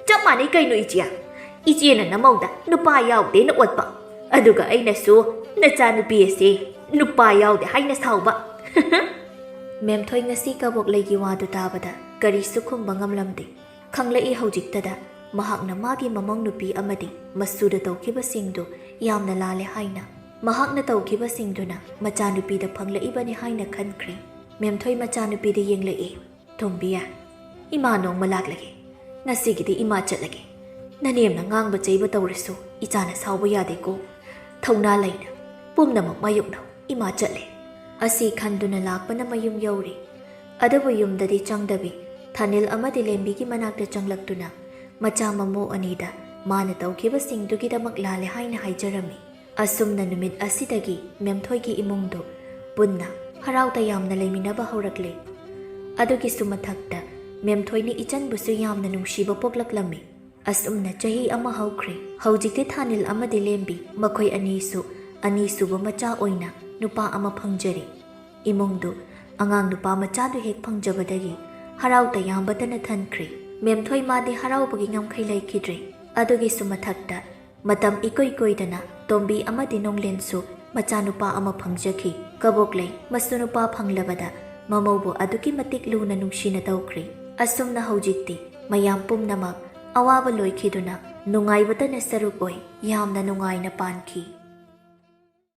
ꯆꯞ ꯃꯥꯟꯅꯩ ꯀꯩꯅꯣ ꯏꯆꯦ? ꯏꯆꯦꯅ ꯅꯃꯧꯗ ꯅꯨꯄꯥ ꯌꯥꯎꯗꯦꯅ ꯑꯣꯠꯄ, ꯑꯗꯨꯒ ꯑꯩꯅꯁꯨ ꯅꯆꯥꯅꯨꯄꯤ ꯑꯁꯦ ꯅꯨꯄꯥ ꯌꯥꯎꯗꯦ ꯍꯥꯏꯅ ꯁꯥꯎꯕ꯫ ꯃꯦꯝꯊꯣꯏ ꯉꯁꯤ ꯀꯕꯣꯛꯂꯩꯒꯤ ꯋꯥꯗꯨ ꯇꯥꯕꯗ ꯀꯔꯤꯁꯨ ꯈꯨꯝꯕ ꯉꯝꯂꯝꯗꯦ꯫ ꯈꯪꯂꯛꯏ ꯍꯧꯖꯤꯛꯇꯗ ꯃꯍꯥꯛꯅ ꯃꯥꯒꯤ ꯃꯃꯧ ꯅꯨꯄꯤ ꯑꯃꯗꯤ ꯃꯁꯨꯗ ꯇꯧꯈꯤꯕꯁꯤꯡꯗꯨ ꯌꯥꯝꯅ ꯂꯥꯜꯂꯦ ꯍꯥꯏꯅ꯫ ꯃꯍꯥꯛꯅ ꯇꯧꯈꯤꯕꯁꯤꯡꯗꯨꯅ ꯃꯆꯥꯅꯨꯄꯤꯗ ꯐꯪꯂꯛꯏꯕꯅꯤ ꯍꯥꯏꯅ ꯈꯟꯈ꯭ꯔꯦ꯫ ꯃꯦꯝꯊꯣꯏ ꯃꯆꯥꯅꯨꯄꯤꯗ ꯌꯦꯡꯂꯛꯏ꯫ ꯇꯣꯝꯕꯤ, ꯏꯃꯥ ꯅꯣꯡꯃ ꯂꯥꯛꯂꯒꯦ꯫ ꯉꯁꯤꯒꯤꯗꯤ ꯏꯃꯥ ꯆꯠꯂꯒꯦ꯫ ꯅꯅꯦꯝꯅ ꯉꯥꯡꯕ ꯆꯩꯕ ꯇꯧꯔꯁꯨ ꯏꯆꯥꯅ ꯁꯥꯎꯕ ꯌꯥꯗꯦꯀꯣ꯫ ꯊꯧꯅꯥ ꯂꯩꯅ ꯄꯨꯝꯅꯃꯛ ꯃꯥꯌꯣꯛꯅꯧ꯫ ꯏꯃꯥ ꯆꯠꯂꯦ꯫ ꯑꯁꯤ ꯈꯟꯗꯨꯅ ꯂꯥꯛꯄꯅ ꯃꯌꯨꯝ ꯌꯧꯔꯦ꯫ ꯑꯗꯨꯕꯨ ꯌꯨꯝꯗꯗꯤ ꯆꯪꯗꯕꯤ ꯊꯥꯅꯤꯜ ꯑꯃꯗꯤ ꯂꯦꯝꯕꯤꯒꯤ ꯃꯅꯥꯛꯇ ꯆꯪꯂꯛꯇꯨꯅ ꯃꯆꯥ ꯃꯃꯧ ꯑꯅꯤꯗ ꯃꯥꯅ ꯇꯧꯈꯤꯕꯁꯤꯡꯗꯨꯒꯤꯗꯃꯛ ꯂꯥꯜꯂꯦ ꯍꯥꯏꯅ ꯍꯥꯏꯖꯔꯝꯃꯤ꯫ ꯑꯁꯨꯝꯅ ꯅꯨꯃꯤꯠ ꯑꯁꯤꯗꯒꯤ ꯃꯦꯝꯊꯣꯏꯒꯤ ꯏꯃꯨꯡꯗꯨ ꯄꯨꯟꯅ ꯍꯔꯥꯎ ꯇꯌꯥꯝꯅ ꯂꯩꯃꯤꯟꯅꯕ ꯍꯧꯔꯛꯂꯦ꯫ ꯑꯗꯨꯒꯤꯁꯨ ꯃꯊꯛꯇ ꯃꯦꯝꯊꯣꯏꯅ ꯏꯆꯟꯕꯨꯁꯨ ꯌꯥꯝꯅ ꯅꯨꯡꯁꯤꯕ ꯄꯣꯛꯂꯛꯂꯝꯃꯤ꯫ ꯑꯁꯨꯝꯅ ꯆꯍꯤ ꯑꯃ ꯍꯧꯈ꯭ꯔꯦ꯫ ꯍꯧꯖꯤꯛꯇꯤ ꯊꯥꯅꯤꯜ ꯑꯃꯗꯤ ꯂꯦꯝꯕꯤ ꯃꯈꯣꯏ ꯑꯅꯤꯁꯨ ꯑꯅꯤꯁꯨꯕ ꯃꯆꯥ ꯑꯣꯏꯅ ꯅꯨꯄꯥ ꯑꯃ ꯐꯪꯖꯔꯦ꯫ ꯏꯃꯨꯡꯗꯨ ꯑꯉꯥꯡ ꯅꯨꯄꯥ ꯃꯆꯥꯗꯨ ꯍꯦꯛ ꯐꯪꯖꯕꯗꯒꯤ ꯍꯔꯥꯎ ꯇꯌꯥꯝꯕꯇꯅ ꯊꯟꯈ꯭ꯔꯦ꯫ ꯃꯦꯝꯊꯣꯏ ꯃꯥꯗꯤ ꯍꯔꯥꯎꯕꯒꯤ ꯉꯝꯈꯩ ꯂꯩꯈꯤꯗ꯭ꯔꯦ꯫ ꯑꯗꯨꯒꯤꯁꯨ ꯃꯊꯛꯇ ꯃꯇꯝ ꯏꯀꯨꯏ ꯀꯨꯏꯗꯅ ꯇꯣꯝꯕꯤ ꯑꯃꯗꯤ ꯅꯣꯡꯂꯦꯟꯁꯨ ꯃꯆꯥꯅꯨꯄꯥ ꯑꯃ ꯐꯪꯖꯈꯤ꯫ ꯀꯕꯣꯛꯂꯩ ꯃꯁꯨ ꯅꯨꯄꯥ ꯐꯪꯂꯕꯗ ꯃꯃꯧꯕꯨ ꯑꯗꯨꯛꯀꯤ ꯃꯇꯤꯛ ꯂꯨꯅ ꯅꯨꯡꯁꯤꯅ ꯇꯧꯈ꯭ꯔꯦ꯫ ꯑꯁꯨꯝꯅ ꯍꯧꯖꯤꯛꯇꯤ ꯃꯌꯥꯝ ꯄꯨꯝꯅꯃꯛ ꯑꯋꯥꯕ ꯂꯣꯏꯈꯤꯗꯨꯅ ꯅꯨꯡꯉꯥꯏꯕꯇꯅ ꯁꯔꯨꯛ ꯑꯣꯏ ꯌꯥꯝꯅ ꯅꯨꯡꯉꯥꯏꯅ ꯄꯥꯟꯈꯤ꯫